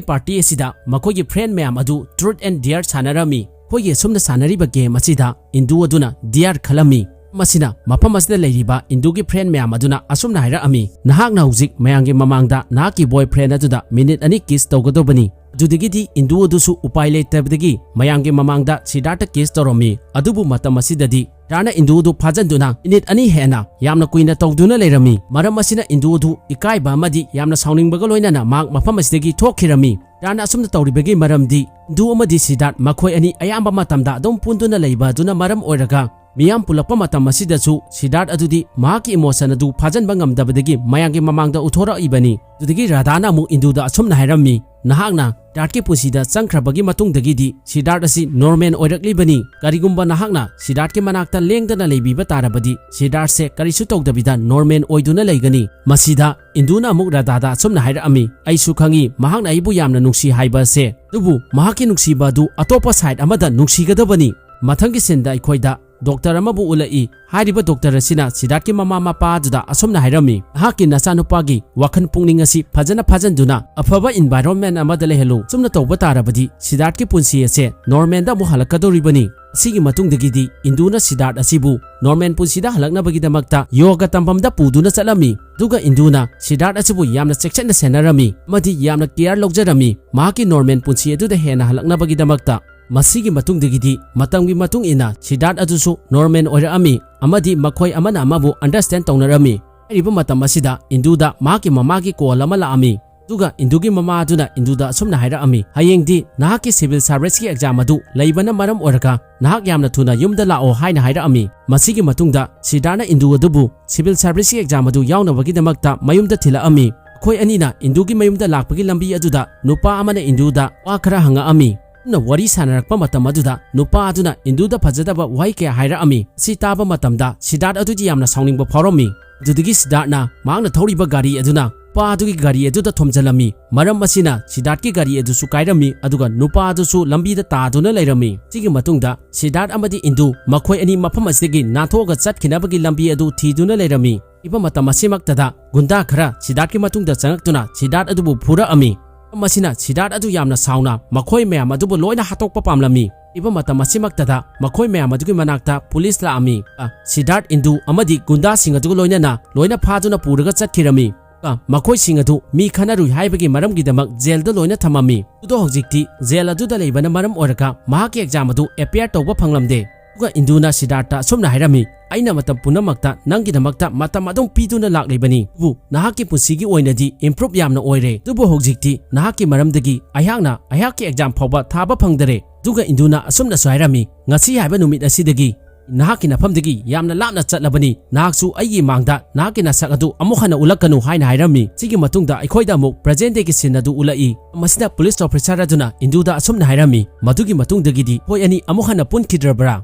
ꯄꯥꯔꯇꯤ ꯑꯁꯤꯗ ꯃꯈꯣꯏꯒꯤ ꯐ꯭ꯔꯦꯟ ꯃꯌꯥꯝ ꯑꯗꯨ ꯇ꯭ꯔꯨꯠ ꯑꯦꯟ ꯗꯤꯌꯔ ꯁꯥꯟꯅꯔꯝꯃꯤ꯫ ꯃꯈꯣꯏꯒꯤ ꯑꯁꯨꯝꯅ ꯁꯥꯟꯅꯔꯤꯕ ꯒꯦꯝ ꯑꯁꯤꯗ ꯏꯟꯗꯨ ꯑꯗꯨꯅ ꯗꯤꯌꯔ ꯈꯜꯂꯝꯃꯤ꯫ ꯃꯁꯤꯅ ꯃꯐꯝ ꯑꯁꯤꯗ ꯂꯩꯔꯤꯕ ꯏꯟꯗꯨꯒꯤ ꯐ꯭ꯔꯦꯟ ꯃꯌꯥꯝ ꯑꯗꯨꯅ ꯑꯁꯨꯝꯅ ꯍꯥꯏꯔꯛꯑꯝꯃꯤ, "ꯅꯍꯥꯛꯅ ꯍꯧꯖꯤꯛ ꯃꯌꯥꯝꯒꯤ ꯃꯃꯥꯡꯗ ꯅꯍꯥꯛꯀꯤ ꯕꯣꯏ ꯐ꯭ꯔꯦꯟ ꯑꯗꯨꯗ ꯃꯤꯅꯤꯠ ꯑꯅꯤ ꯀꯤꯁ ꯇꯧꯒꯗꯧꯕꯅꯤ"꯫ ꯑꯗꯨꯗꯒꯤꯗꯤ ꯏꯟꯗꯨ ꯑꯗꯨꯁꯨ ꯎꯄꯥꯏ ꯂꯩꯇꯕꯗꯒꯤ ꯃꯌꯥꯝꯒꯤ ꯃꯃꯥꯡꯗ ꯁꯤꯗꯥꯔꯠꯇ ꯀꯤꯁ ꯇꯧꯔꯝꯃꯤ꯫ ꯑꯗꯨꯕꯨ ꯃꯇꯝ ꯑꯁꯤꯗꯗꯤ ꯁꯤꯗꯥꯔꯠꯅ ꯏꯟꯗꯨ ꯑꯗꯨ ꯐꯥꯖꯟꯗꯨꯅ ꯃꯤꯅꯤꯠ ꯑꯅꯤ ꯍꯦꯟꯅ ꯌꯥꯝꯅ ꯀꯨꯏꯅ ꯇꯧꯗꯨꯅ ꯂꯩꯔꯝꯃꯤ꯫ ꯃꯔꯝ ꯑꯁꯤꯅ ꯏꯟꯗꯨ ꯑꯗꯨ ꯏꯀꯥꯏꯕ ꯑꯃꯗꯤ ꯌꯥꯝꯅ ꯁꯥꯎꯅꯤꯡꯕꯒ ꯂꯣꯏꯅꯅ ꯃꯍꯥꯛ ꯃꯐꯝ ꯑꯁꯤꯗꯒꯤ ꯊꯣꯛꯈꯤꯔꯝꯃꯤ꯫ ꯁꯤꯗꯥꯔꯠꯅ ꯑꯁꯨꯝꯅ ꯇꯧꯔꯤꯕꯒꯤ ꯃꯔꯝꯗꯤ ꯏꯟꯗꯨ ꯑꯃꯗꯤ ꯁꯤꯗꯥꯔꯠ ꯃꯈꯣꯏ ꯑꯅꯤ ꯑꯌꯥꯝꯕ ꯃꯇꯝꯗ ꯑꯗꯨꯝ ꯄꯨꯟꯗꯨꯅ ꯂꯩꯕ ꯑꯗꯨꯅ ꯃꯔꯝ ꯑꯣꯏꯔꯒ ꯃꯤꯌꯥꯝ ꯄꯨꯜꯂꯛꯄ ꯃꯇꯝ ꯑꯁꯤꯗꯁꯨ ꯁꯤꯗꯥꯔꯠ ꯑꯗꯨꯗꯤ ꯃꯍꯥꯛꯀꯤ ꯏꯃꯣꯁꯟ ꯑꯗꯨ ꯐꯥꯖꯟꯕ ꯉꯝꯗꯕꯗꯒꯤ ꯃꯌꯥꯝꯒꯤ ꯃꯃꯥꯡꯗ ꯎꯠꯊꯣꯔꯛꯏꯕꯅꯤ꯫ ꯑꯗꯨꯗꯒꯤ ꯔꯥꯙꯥꯅ ꯑꯃꯨꯛ ꯏꯟꯗꯨꯗ ꯑꯁꯨꯝꯅ ꯍꯥꯏꯔꯝꯃꯤ, "ꯅꯍꯥꯛꯅ ꯁꯤꯗꯥꯔꯠꯀꯤ ꯄꯨꯟꯁꯤꯗ ꯆꯪꯈ꯭ꯔꯕꯒꯤ ꯃꯇꯨꯡꯗꯒꯤꯗꯤ ꯁꯤꯗꯥꯔꯠ ꯑꯁꯤ ꯅꯣꯔꯃꯦꯜ ꯑꯣꯏꯔꯛꯂꯤꯕꯅꯤ꯫ ꯀꯔꯤꯒꯨꯝꯕ ꯅꯍꯥꯛꯅ ꯁꯤꯗꯥꯔꯠꯀꯤ ꯃꯅꯥꯛꯇ ꯂꯦꯡꯗꯅ ꯂꯩꯕꯤꯕ ꯇꯥꯔꯕꯗꯤ ꯁꯤꯗꯥꯔꯠꯁꯦ ꯀꯔꯤꯁꯨ ꯇꯧꯗꯕꯤꯗ ꯅꯣꯔꯃꯦꯜ ꯑꯣꯏꯗꯨꯅ ꯂꯩꯒꯅꯤ"꯫ ꯃꯁꯤꯗ ꯏꯟꯗꯨꯅ ꯑꯃꯨꯛ ꯔꯥꯙꯥꯗ ꯑꯁꯨꯝꯅ ꯍꯥꯏꯔꯛꯑꯝꯃꯤ, "ꯑꯩꯁꯨ ꯈꯪꯉꯤ ꯃꯍꯥꯛꯅ ꯑꯩꯕꯨ ꯌꯥꯝꯅ ꯅꯨꯡꯁꯤ ꯍꯥꯏꯕ ꯑꯁꯦ, ꯑꯗꯨꯕꯨ ꯃꯍꯥꯛꯀꯤ ꯅꯨꯡꯁꯤꯕ ꯑꯗꯨ ꯑꯇꯣꯞꯄ ꯁꯥꯏꯠ ꯑꯃꯗ ꯅꯨꯡꯁꯤꯒꯗꯕꯅꯤ"꯫ ꯃꯊꯪꯒꯤ ꯁꯤꯟꯗ ꯑꯩꯈꯣꯏꯗ ꯗꯣꯛꯇꯔ ꯑꯃꯕꯨ ꯎꯠꯂꯛꯏ꯫ ꯍꯥꯏꯔꯤꯕ ꯗꯣꯛꯇꯔ ꯑꯁꯤꯅ ꯁꯤꯗꯥꯔꯠꯀꯤ ꯃꯃꯥ ꯃꯄꯥ ꯑꯗꯨꯗ ꯑꯁꯨꯝꯅ ꯍꯥꯏꯔꯝꯃꯤ, "ꯅꯍꯥꯛꯀꯤ ꯅꯆꯥꯅꯨꯄꯥꯒꯤ ꯋꯥꯈꯜ ꯄꯨꯛꯅꯤꯡ ꯑꯁꯤ ꯐꯖꯅ ꯐꯥꯖꯟꯗꯨꯅ ꯑꯐꯕ environment ꯑꯃꯗ ꯂꯩꯍꯜꯂꯨ꯫ ꯁꯨꯝꯅ ꯇꯧꯕ ꯇꯥꯔꯕꯗꯤ ꯁꯤꯗꯥꯔꯠꯀꯤ ꯄꯨꯟꯁꯤ ꯑꯁꯦ normalꯗ ꯑꯃꯨꯛ ꯍꯜꯂꯛꯀꯗꯧꯔꯤꯕꯅꯤ"꯫ ꯑꯁꯤꯒꯤ ꯃꯇꯨꯡꯗꯒꯤꯗꯤ ꯏꯟꯗꯨꯅ ꯁꯤꯗꯥꯔꯠ ꯑꯁꯤꯕꯨ normal ꯄꯨꯟꯁꯤꯗ ꯍꯜꯂꯛꯅꯕꯒꯤꯗꯃꯛꯇ ꯌꯣꯒ ꯇꯝꯐꯝꯗ ꯄꯨꯗꯨꯅ ꯆꯠꯂꯝꯃꯤ꯫ ꯑꯗꯨꯒ ꯏꯟꯗꯨꯅ ꯁꯤꯗꯥꯔꯠ ꯑꯁꯤꯕꯨ ꯌꯥꯝꯅ ꯆꯦꯛꯁꯤꯟꯅ ꯁꯦꯟꯅꯔꯝꯃꯤ ꯑꯃꯗꯤ ꯌꯥꯝꯅ care ꯂꯧꯖꯔꯝꯃꯤ, ꯃꯍꯥꯛꯀꯤ normal ꯄꯨꯟꯁꯤ ꯑꯗꯨꯗ ꯍꯦꯟꯅ ꯍꯜꯂꯛꯅꯕꯒꯤꯗꯃꯛꯇ꯫ ꯃꯁꯤꯒꯤ ꯃꯇꯨꯡꯗꯒꯤꯗꯤ ꯃꯇꯝꯒꯤ ꯃꯇꯨꯡ ꯏꯟꯅ ꯁꯤꯗꯥꯔꯠ ꯑꯗꯨꯁꯨ normal ꯑꯣꯏꯔꯛꯑꯝꯃꯤ ꯑꯃꯗꯤ ꯃꯈꯣꯏ ꯑꯃꯅ ꯑꯃꯕꯨ understand ꯇꯧꯅꯔꯝꯃꯤ꯫ ꯍꯥꯏꯔꯤꯕ ꯃꯇꯝ ꯑꯁꯤꯗ ꯏꯟꯗꯨꯗ ꯃꯍꯥꯛꯀꯤ ꯃꯃꯥꯒꯤ call ꯑꯃ ꯂꯥꯛꯑꯝꯃꯤ꯫ ꯑꯗꯨꯒ ꯏꯟꯗꯨꯒꯤ ꯃꯃꯥ ꯑꯗꯨꯅ ꯏꯟꯗꯨꯗ ꯑꯁꯨꯝꯅ ꯍꯥꯏꯔꯛꯑꯝꯃꯤ, "ꯍꯌꯦꯡꯗꯤ ꯅꯍꯥꯛꯀꯤ civil serviceꯀꯤ exam ꯑꯗꯨ ꯂꯩꯕꯅ ꯃꯔꯝ ꯑꯣꯏꯔꯒ ꯅꯍꯥꯛ ꯌꯥꯝꯅ ꯊꯨꯅ ꯌꯨꯝꯗ ꯂꯥꯛꯑꯣ" ꯍꯥꯏꯅ ꯍꯥꯏꯔꯛꯑꯝꯃꯤ꯫ ꯃꯁꯤꯒꯤ ꯃꯇꯨꯡꯗ ꯁꯤꯗꯥꯔꯠꯅ ꯏꯟꯗꯨ ꯑꯗꯨꯕꯨ civil serviceꯀꯤ exam ꯑꯗꯨ ꯌꯥꯎꯅꯕꯒꯤꯗꯃꯛꯇ ꯃꯌꯨꯝꯗ ꯊꯤꯜꯂꯛꯑꯝꯃꯤ꯫ ꯃꯈꯣꯏ ꯑꯅꯤꯅ ꯏꯟꯗꯨꯒꯤ ꯃꯌꯨꯝꯗ ꯂꯥꯛꯄꯒꯤ ꯂꯝꯕꯤ ꯑꯗꯨꯗ ꯅꯨꯄꯥ ꯑꯃꯅ ꯏꯟꯗꯨꯗ ꯋꯥ ꯈꯔ ꯍꯪꯉꯛꯑꯝꯃꯤ꯫ ꯄꯨꯟꯅ ꯋꯥꯔꯤ ꯁꯥꯟꯅꯔꯛꯄ ꯃꯇꯝ ꯑꯗꯨꯗ ꯅꯨꯄꯥ ꯑꯗꯨꯅ ꯏꯟꯗꯨꯗ ꯐꯖꯗꯕ ꯋꯥꯍꯩ ꯀꯌꯥ ꯍꯥꯏꯔꯛꯑꯝꯃꯤ꯫ ꯁꯤ ꯇꯥꯕ ꯃꯇꯝꯗ ꯁꯤꯗꯥꯔꯠ ꯑꯗꯨꯗꯤ ꯌꯥꯝꯅ ꯁꯥꯎꯅꯤꯡꯕ ꯐꯥꯎꯔꯝꯃꯤ꯫ ꯑꯗꯨꯗꯒꯤ ꯁꯤꯗꯥꯔꯠꯅ ꯃꯍꯥꯛꯅ ꯊꯧꯔꯤꯕ ꯒꯥꯔꯤ ꯑꯗꯨꯅ ꯅꯨꯄꯥ ꯑꯗꯨꯒꯤ ꯒꯥꯔꯤ ꯑꯗꯨꯗ ꯊꯣꯝꯖꯤꯜꯂꯝꯃꯤ꯫ ꯃꯔꯝ ꯑꯁꯤꯅ ꯁꯤꯗꯥꯔꯠꯀꯤ ꯒꯥꯔꯤ ꯑꯗꯨꯁꯨ ꯀꯥꯏꯔꯝꯃꯤ, ꯑꯗꯨꯒ ꯅꯨꯄꯥ ꯑꯗꯨꯁꯨ ꯂꯝꯕꯤꯗ ꯇꯥꯗꯨꯅ ꯂꯩꯔꯝꯃꯤ꯫ ꯁꯤꯒꯤ ꯃꯇꯨꯡꯗ ꯁꯤꯗꯥꯔꯠ ꯑꯃꯗꯤ ꯏꯟꯗꯨ ꯃꯈꯣꯏ ꯑꯅꯤ ꯃꯐꯝ ꯑꯁꯤꯗꯒꯤ ꯅꯥꯟꯊꯣꯛꯑꯒ ꯆꯠꯈꯤꯅꯕꯒꯤ ꯂꯝꯕꯤ ꯑꯗꯨ ꯊꯤꯗꯨꯅ ꯂꯩꯔꯝꯃꯤ꯫ ꯏꯕ ꯃꯇꯝ ꯑꯁꯤꯃꯛꯇꯗ ꯒꯨꯟꯗꯥ ꯈꯔ ꯁꯤꯗꯥꯔꯠꯀꯤ ꯃꯇꯨꯡꯗ ꯆꯪꯉꯛꯇꯨꯅ ꯁꯤꯗꯥꯔꯠ ꯑꯗꯨꯕꯨ ꯐꯨꯔꯛꯑꯝꯃꯤ꯫ ꯃꯔꯝ ꯑꯁꯤꯅ ꯁꯤꯗꯥꯔꯠ ꯑꯗꯨ ꯌꯥꯝꯅ ꯁꯥꯎꯅ ꯃꯈꯣꯏ ꯃꯌꯥꯝ ꯑꯗꯨꯕꯨ ꯂꯣꯏꯅ ꯍꯥꯠꯇꯣꯛꯄ ꯄꯥꯝꯂꯝꯃꯤ꯫ ꯏꯕ ꯃꯇꯝ ꯑꯁꯤꯃꯛꯇꯗ ꯃꯈꯣꯏ ꯃꯌꯥꯝ ꯑꯗꯨꯒꯤ ꯃꯅꯥꯛꯇ ꯄꯨꯂꯤꯁ ꯂꯥꯛꯑꯝꯃꯤ꯫ ꯑ, ꯁꯤꯗꯥꯔꯠ, ꯏꯟꯗꯨ ꯑꯃꯗꯤ ꯒꯨꯟꯗꯥꯁꯤꯡ ꯑꯗꯨꯒ ꯂꯣꯏꯅꯅ ꯂꯣꯏꯅ ꯐꯥꯗꯨꯅ ꯄꯨꯔꯒ ꯆꯠꯈꯤꯔꯝꯃꯤ꯫ ꯑ, ꯃꯈꯣꯏꯁꯤꯡ ꯑꯗꯨ ꯃꯤ ꯈꯠꯅꯔꯨꯏ ꯍꯥꯏꯕꯒꯤ ꯃꯔꯝꯒꯤꯗꯃꯛ ꯖꯦꯜꯗ ꯂꯣꯏꯅ ꯊꯝꯃꯝꯃꯤ꯫ ꯑꯗꯨꯗꯣ ꯍꯧꯖꯤꯛꯇꯤ ꯖꯦꯜ ꯑꯗꯨꯗ ꯂꯩꯕꯅ ꯃꯔꯝ ꯑꯣꯏꯔꯒ ꯃꯍꯥꯛꯀꯤ exam ꯑꯗꯨ appear ꯇꯧꯕ ꯐꯪꯂꯝꯗꯦ꯫ ꯑꯗꯨꯒ ꯏꯟꯗꯨꯅ ꯁꯤꯗꯥꯔꯠꯇ ꯑꯁꯨꯝꯅ ꯍꯥꯏꯔꯝꯃꯤ, "ꯑꯩꯅ ꯃꯇꯝ ꯄꯨꯝꯅꯃꯛꯇ ꯅꯪꯒꯤꯗꯃꯛꯇ ꯃꯇꯝ ꯑꯗꯨꯝ ꯄꯤꯗꯨꯅ ꯂꯥꯛꯂꯤꯕꯅꯤ, ꯑꯗꯨꯕꯨ ꯅꯍꯥꯛꯀꯤ ꯄꯨꯟꯁꯤꯒꯤ ꯑꯣꯏꯅꯗꯤ improve ꯌꯥꯝꯅ ꯑꯣꯏꯔꯦ, ꯑꯗꯨꯕꯨ ꯍꯧꯖꯤꯛꯇꯤ ꯅꯍꯥꯛꯀꯤ ꯃꯔꯝꯗꯒꯤ ꯑꯩꯍꯥꯛꯅ ꯑꯩꯍꯥꯛꯀꯤ exam ꯐꯥꯎꯕ ꯊꯥꯕ ꯐꯪꯗꯔꯦ"꯫ ꯑꯗꯨꯒ ꯏꯟꯗꯨꯅ ꯑꯁꯨꯝꯅꯁꯨ ꯍꯥꯏꯔꯝꯃꯤ, "ꯉꯁꯤ ꯍꯥꯏꯕ ꯅꯨꯃꯤꯠ ꯑꯁꯤꯗꯒꯤ ꯅꯍꯥꯛꯀꯤ ꯅꯐꯝꯗꯒꯤ ꯌꯥꯝꯅ ꯂꯥꯞꯅ ꯆꯠꯂꯕꯅꯤ, ꯅꯍꯥꯛꯁꯨ ꯑꯩꯒꯤ ꯏꯃꯥꯡꯗ ꯅꯍꯥꯛꯀꯤ ꯅꯁꯛ ꯑꯗꯨ ꯑꯃꯨꯛ ꯍꯟꯅ ꯎꯠꯂꯛꯀꯅꯨ" ꯍꯥꯏꯅ ꯍꯥꯏꯔꯝꯃꯤ꯫ ꯁꯤꯒꯤ ꯃꯇꯨꯡꯗ ꯑꯩꯈꯣꯏꯗ ꯑꯃꯨꯛ present dayꯒꯤ scene ꯑꯗꯨ ꯎꯠꯂꯛꯏ꯫ ꯃꯁꯤꯗ police officer ꯑꯗꯨꯅ ꯏꯟꯗꯨꯗ ꯑꯁꯨꯝꯅ ꯍꯥꯏꯔꯝꯃꯤ, "ꯃꯗꯨꯒꯤ ꯃꯇꯨꯡꯗꯒꯤꯗꯤ ꯃꯈꯣꯏ ꯑꯅꯤ ꯑꯃꯨꯛ ꯍꯟꯅ ꯄꯨꯟꯈꯤꯗ꯭ꯔꯕ꯭ꯔꯥ?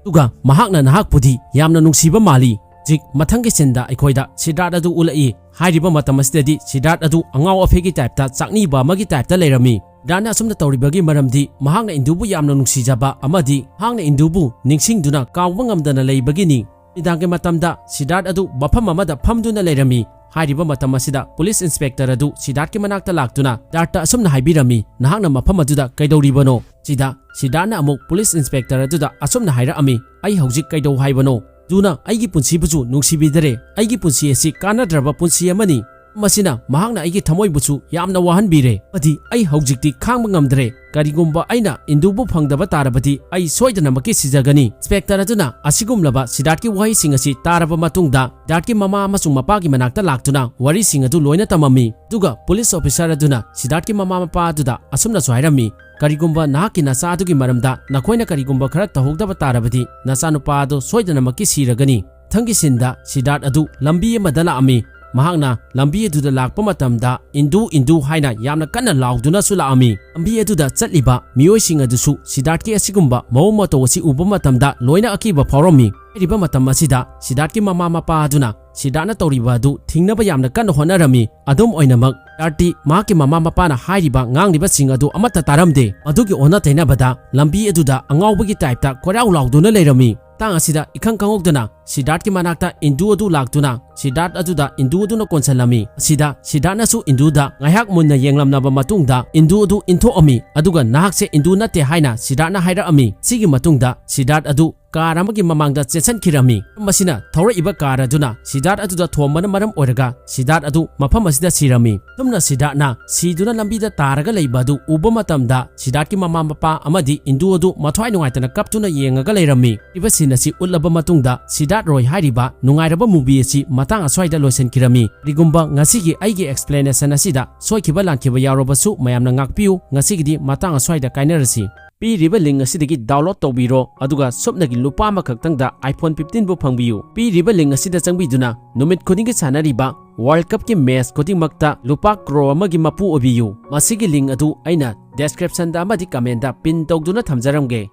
ꯑꯗꯨꯒ ꯃꯍꯥꯛꯅ ꯅꯍꯥꯛꯄꯨꯗꯤ ꯌꯥꯝꯅ ꯅꯨꯡꯁꯤꯕ ꯃꯥꯜꯂꯤ"꯫ ꯍꯧꯖꯤꯛ ꯃꯊꯪꯒꯤ sceneꯗ ꯑꯩꯈꯣꯏꯗ ꯁꯤꯗꯥꯔꯠ ꯑꯗꯨ ꯎꯠꯂꯛꯏ꯫ ꯍꯥꯏꯔꯤꯕ ꯃꯇꯝ ꯑꯁꯤꯗꯗꯤ ꯁꯤꯗꯥꯔꯠ ꯑꯗꯨ ꯑꯉꯥꯎ ꯑꯐꯩꯒꯤ typeꯇ ꯆꯥꯛꯅꯤꯕ ꯑꯃꯒꯤ typeꯇ ꯂꯩꯔꯝꯃꯤ꯫ ꯁꯤꯗꯥꯔꯠꯅ ꯑꯁꯨꯝꯅ ꯇꯧꯔꯤꯕꯒꯤ ꯃꯔꯝꯗꯤ ꯃꯍꯥꯛꯅ ꯏꯟꯗꯨꯕꯨ ꯌꯥꯝꯅ ꯅꯨꯡꯁꯤꯖꯕ ꯑꯃꯗꯤ ꯃꯍꯥꯛꯅ ꯏꯟꯗꯨꯕꯨ ꯅꯤꯡꯁꯤꯡꯗꯨꯅ ꯀꯥꯎꯕ ꯉꯝꯗꯅ ꯂꯩꯕꯒꯤꯅꯤ꯫ ꯅꯨꯃꯤꯗꯥꯡꯒꯤ ꯃꯇꯝꯗ ꯁꯤꯗꯥꯔꯠ ꯑꯗꯨ ꯃꯐꯝ ꯑꯃꯗ ꯐꯝꯗꯨꯅ ꯂꯩꯔꯝꯃꯤ꯫ ꯍꯥꯏꯔꯤꯕ ꯃꯇꯝ ꯑꯁꯤꯗ ꯄꯨꯂꯤꯁ ꯏꯟꯁꯄꯦꯛꯇꯔ ꯑꯗꯨ ꯁꯤꯗꯥꯔꯠꯀꯤ ꯃꯅꯥꯛꯇ ꯂꯥꯛꯇꯨꯅ ꯁꯤꯗꯥꯔꯠꯇ ꯑꯁꯨꯝꯅ ꯍꯥꯏꯕꯤꯔꯝꯃꯤ, "ꯅꯍꯥꯛꯅ ꯃꯐꯝ ꯑꯗꯨꯗ ꯀꯩꯗꯧꯔꯤꯕꯅꯣ?" ꯁꯤꯗ ꯁꯤꯗꯥꯔꯠꯅ ꯑꯃꯨꯛ ꯄꯨꯂꯤꯁ ꯏꯟꯁꯄꯦꯛꯇꯔ ꯑꯗꯨꯗ ꯑꯁꯨꯝꯅ ꯍꯥꯏꯔꯛꯑꯝꯃꯤ, "ꯑꯩ ꯍꯧꯖꯤꯛ ꯀꯩꯗꯧ ꯍꯥꯏꯕꯅꯣ? ꯏꯟꯗꯨꯅ ꯑꯩꯒꯤ ꯄꯨꯟꯁꯤꯕꯨꯁꯨ ꯅꯨꯡꯁꯤꯕꯤꯗꯔꯦ꯫ ꯑꯩꯒꯤ ꯄꯨꯟꯁꯤ ꯑꯁꯤ ꯀꯥꯟꯅꯗ꯭ꯔꯕ ꯄꯨꯟꯁꯤ ꯑꯃꯅꯤ꯫ ꯃꯁꯤꯅ ꯃꯍꯥꯛꯅ ꯑꯩꯒꯤ ꯊꯃꯣꯏꯕꯨꯁꯨ ꯌꯥꯝꯅ ꯋꯥꯍꯟꯕꯤꯔꯦ꯫ ꯑꯃꯗꯤ ꯑꯩ ꯍꯧꯖꯤꯛꯇꯤ ꯈꯥꯡꯕ ꯉꯝꯗ꯭ꯔꯦ꯫ ꯀꯔꯤꯒꯨꯝꯕ ꯑꯩꯅ ꯏꯟꯗꯨꯕꯨ ꯐꯪꯗꯕ ꯇꯥꯔꯕꯗꯤ ꯑꯩ ꯁꯣꯏꯗꯅꯃꯛꯀꯤ ꯁꯤꯖꯒꯅꯤ꯫" ꯏꯟꯁꯄꯦꯛꯇꯔ ꯑꯗꯨꯅ ꯑꯁꯤꯒꯨꯝꯂꯕ ꯁꯤꯗꯥꯔꯠꯀꯤ ꯋꯥꯍꯩꯁꯤꯡ ꯑꯁꯤ ꯇꯥꯔꯕ ꯃꯇꯨꯡꯗ ꯁꯤꯗꯥꯔꯠꯀꯤ ꯃꯃꯥ ꯑꯃꯁꯨꯡ ꯃꯄꯥꯒꯤ ꯃꯅꯥꯛꯇ ꯂꯥꯛꯇꯨꯅ ꯋꯥꯔꯤꯁꯤꯡ ꯑꯗꯨ ꯂꯣꯏꯅ ꯇꯝꯃꯝꯃꯤ꯫ ꯑꯗꯨꯒ ꯄꯨꯂꯤꯁ ꯑꯣꯐꯤꯁꯔ ꯑꯗꯨꯅ ꯁꯤꯗꯥꯔꯠꯀꯤ ꯃꯃꯥ ꯃꯄꯥ ꯑꯗꯨꯗ ꯑꯁꯨꯝꯅꯁꯨ ꯍꯥꯏꯔꯝꯃꯤ, "ꯀꯔꯤꯒꯨꯝꯕ ꯅꯍꯥꯛꯀꯤ ꯅꯆꯥ ꯑꯗꯨꯒꯤ ꯃꯔꯝꯗ ꯅꯈꯣꯏꯅ ꯀꯔꯤꯒꯨꯝꯕ ꯈꯔ ꯇꯧꯍꯧꯗꯕ ꯇꯥꯔꯕꯗꯤ ꯅꯆꯥꯅꯨꯄꯥ ꯑꯗꯨ ꯁꯣꯏꯗꯅꯃꯛꯀꯤ ꯁꯤꯔꯒꯅꯤ꯫" ꯃꯊꯪꯒꯤ ꯁꯤꯟꯗ ꯁꯤꯗꯥꯔꯠ ꯑꯗꯨ ꯂꯝꯕꯤ ꯑꯃꯗ ꯂꯥꯛꯑꯝꯃꯤ꯫ ꯃꯍꯥꯛꯅ ꯂꯝꯕꯤ ꯑꯗꯨꯗ ꯂꯥꯛꯄ ꯃꯇꯝꯗ "ꯏꯟꯗꯨ, ꯏꯟꯗꯨ" ꯍꯥꯏꯅ ꯌꯥꯝꯅ ꯀꯟꯅ ꯂꯥꯎꯗꯨꯅꯁꯨ ꯂꯥꯛꯑꯝꯃꯤ꯫ ꯂꯝꯕꯤ ꯑꯗꯨꯗ ꯆꯠꯂꯤꯕ ꯃꯤꯑꯣꯏꯁꯤꯡ ꯑꯗꯨꯁꯨ ꯁꯤꯗꯥꯔꯠꯀꯤ ꯑꯁꯤꯒꯨꯝꯕ ꯃꯑꯣꯡ ꯃꯇꯧ ꯑꯁꯤ ꯎꯕ ꯃꯇꯝꯗ ꯂꯣꯏꯅ ꯑꯀꯤꯕ ꯐꯥꯎꯔꯝꯃꯤ꯫ ꯍꯥꯏꯔꯤꯕ ꯃꯇꯝ ꯑꯁꯤꯗ ꯁꯤꯗꯥꯔꯠꯀꯤ ꯃꯃꯥ ꯃꯄꯥ ꯑꯗꯨꯅ ꯁꯤꯗꯥꯔꯠꯅ ꯇꯧꯔꯤꯕ ꯑꯗꯨ ꯊꯤꯡꯅꯕ ꯌꯥꯝꯅ ꯀꯟꯅ ꯍꯣꯠꯅꯔꯝꯃꯤ꯫ ꯑꯗꯨꯝ ꯑꯣꯏꯅꯃꯛ ꯁꯤꯗꯥꯔꯠꯇꯤ ꯃꯍꯥꯛꯀꯤ ꯃꯃꯥ ꯃꯄꯥꯅ ꯍꯥꯏꯔꯤꯕ ꯉꯥꯡꯂꯤꯕꯁꯤꯡ ꯑꯗꯨ ꯑꯃꯠꯇ ꯇꯥꯔꯝꯗꯦ꯫ ꯃꯗꯨꯒꯤ ꯑꯣꯟꯅ ꯇꯩꯅꯕꯗ ꯂꯝꯕꯤ ꯑꯗꯨꯗ ꯑꯉꯥꯎꯕꯒꯤ ꯇꯥꯏꯞꯇ ꯀꯣꯏꯔꯥꯎ ꯂꯥꯎꯗꯨꯅ ꯂꯩꯔꯝꯃꯤ꯫ ꯃꯇꯥꯡ ꯑꯁꯤꯗ ꯏꯈꯪ ꯈꯪꯍꯧꯗꯅ ꯁꯤꯗꯥꯔꯠꯀꯤ ꯃꯅꯥꯛꯇ ꯏꯟꯗꯨ ꯑꯗꯨ ꯂꯥꯛꯇꯨꯅ ꯁꯤꯗꯥꯔꯠ ꯑꯗꯨꯗ ꯏꯟꯗꯨ ꯑꯗꯨꯅ ꯀꯣꯟꯁꯤꯜꯂꯝꯃꯤ꯫ ꯑꯁꯤꯗ ꯁꯤꯗꯥꯔꯠꯅꯁꯨ ꯏꯟꯗꯨꯗ ꯉꯥꯏꯍꯥꯛ ꯃꯨꯟꯅ ꯌꯦꯡꯂꯝꯂꯕ ꯃꯇꯨꯡꯗ ꯏꯟꯗꯨ ꯑꯗꯨ ꯏꯟꯊꯣꯛꯑꯝꯃꯤ꯫ ꯑꯗꯨꯒ "ꯅꯍꯥꯛꯁꯦ ꯏꯟꯗꯨ ꯅꯠꯇꯦ" ꯍꯥꯏꯅ ꯁꯤꯗꯥꯔꯠꯅ ꯍꯥꯏꯔꯛꯑꯝꯃꯤ꯫ ꯁꯤꯒꯤ ꯃꯇꯨꯡꯗ ꯁꯤꯗꯥꯔꯠ ꯑꯗꯨ ꯀꯥꯔ ꯑꯃꯒꯤ ꯃꯃꯥꯡꯗ ꯆꯦꯟꯁꯤꯟꯈꯤꯔꯝꯃꯤ꯫ ꯃꯁꯤꯅ ꯊꯧꯔꯛꯏꯕ ꯀꯥꯔ ꯑꯗꯨꯅ ꯁꯤꯗꯥꯔꯠ ꯑꯗꯨꯗ ꯊꯣꯝꯕꯅ ꯃꯔꯝ ꯑꯣꯏꯔꯒ ꯁꯤꯗꯥꯔꯠ ꯑꯗꯨ ꯃꯐꯝ ꯑꯁꯤꯗ ꯁꯤꯔꯝꯃꯤ꯫ ꯑꯁꯨꯝꯅ ꯁꯤꯗꯥꯔꯠꯅ ꯁꯤꯗꯨꯅ ꯂꯝꯕꯤꯗ ꯇꯥꯔꯒ ꯂꯩꯕ ꯑꯗꯨ ꯎꯕ ꯃꯇꯝꯗ ꯁꯤꯗꯥꯔꯠꯀꯤ ꯃꯃꯥ ꯃꯄꯥ ꯑꯃꯗꯤ ꯏꯟꯗꯨ ꯑꯗꯨ ꯃꯊ꯭ꯋꯥꯏ ꯅꯨꯡꯉꯥꯏꯇꯅ ꯀꯞꯇꯨꯅ ꯌꯦꯡꯉꯒ ꯂꯩꯔꯝꯃꯤ꯫ ꯍꯥꯏꯔꯤꯕ ꯁꯤꯟ ꯑꯁꯤ ꯎꯠꯂꯕ ꯃꯇꯨꯡꯗ ꯁꯤꯗꯥꯔꯠ ꯔꯣꯏ ꯍꯥꯏꯔꯤꯕ ꯅꯨꯡꯉꯥꯏꯔꯕ movie ꯑꯁꯤ ꯃꯇꯥꯡ ꯑꯁ꯭ꯋꯥꯏꯗ ꯂꯣꯏꯁꯤꯟꯈꯤꯔꯝꯃꯤ꯫ ꯀꯔꯤꯒꯨꯝꯕ ꯉꯁꯤꯒꯤ ꯑꯩꯒꯤ explanation ꯑꯁꯤꯗ ꯁꯣꯏꯈꯤꯕ ꯂꯥꯟꯈꯤꯕ ꯌꯥꯎꯔꯕꯁꯨ ꯃꯌꯥꯝꯅ ꯉꯥꯛꯄꯤꯌꯨ꯫ ꯉꯁꯤꯒꯤꯗꯤ ꯃꯇꯥꯡ ꯑꯁ꯭ꯋꯥꯏꯗ ꯀꯥꯏꯅꯔꯁꯤ꯫ ꯄꯤꯔꯤꯕ link ꯑꯁꯤꯗꯒꯤ download ꯇꯧꯕꯤꯔꯣ, ꯑꯗꯨꯒ ꯁꯨꯞꯅꯒꯤ ꯂꯨꯄꯥ ꯑꯃꯈꯛꯇꯪꯗ iPhone fifteen ꯕꯨ ꯐꯪꯕꯤꯌꯨ꯫ ꯄꯤꯔꯤꯕ link ꯑꯁꯤꯗ ꯆꯪꯕꯤꯗꯨꯅ ꯅꯨꯃꯤꯠ ꯈꯨꯗꯤꯡꯒꯤ ꯁꯥꯟꯅꯔꯤꯕ World Cup ꯀꯤ match ꯈꯨꯗꯤꯡꯃꯛꯇ ꯂꯨꯄꯥ ꯀ꯭ꯔꯣꯔ ꯑꯃꯒꯤ ꯃꯄꯨ ꯑꯣꯏꯕꯤꯌꯨ꯫ ꯃꯁꯤꯒꯤ link ꯑꯗꯨ ꯑꯩꯅ description ꯗ ꯑꯃꯗꯤ comment ꯇ pin ꯇꯧꯗꯨꯅ ꯊꯝꯖꯔꯝꯒꯦ꯫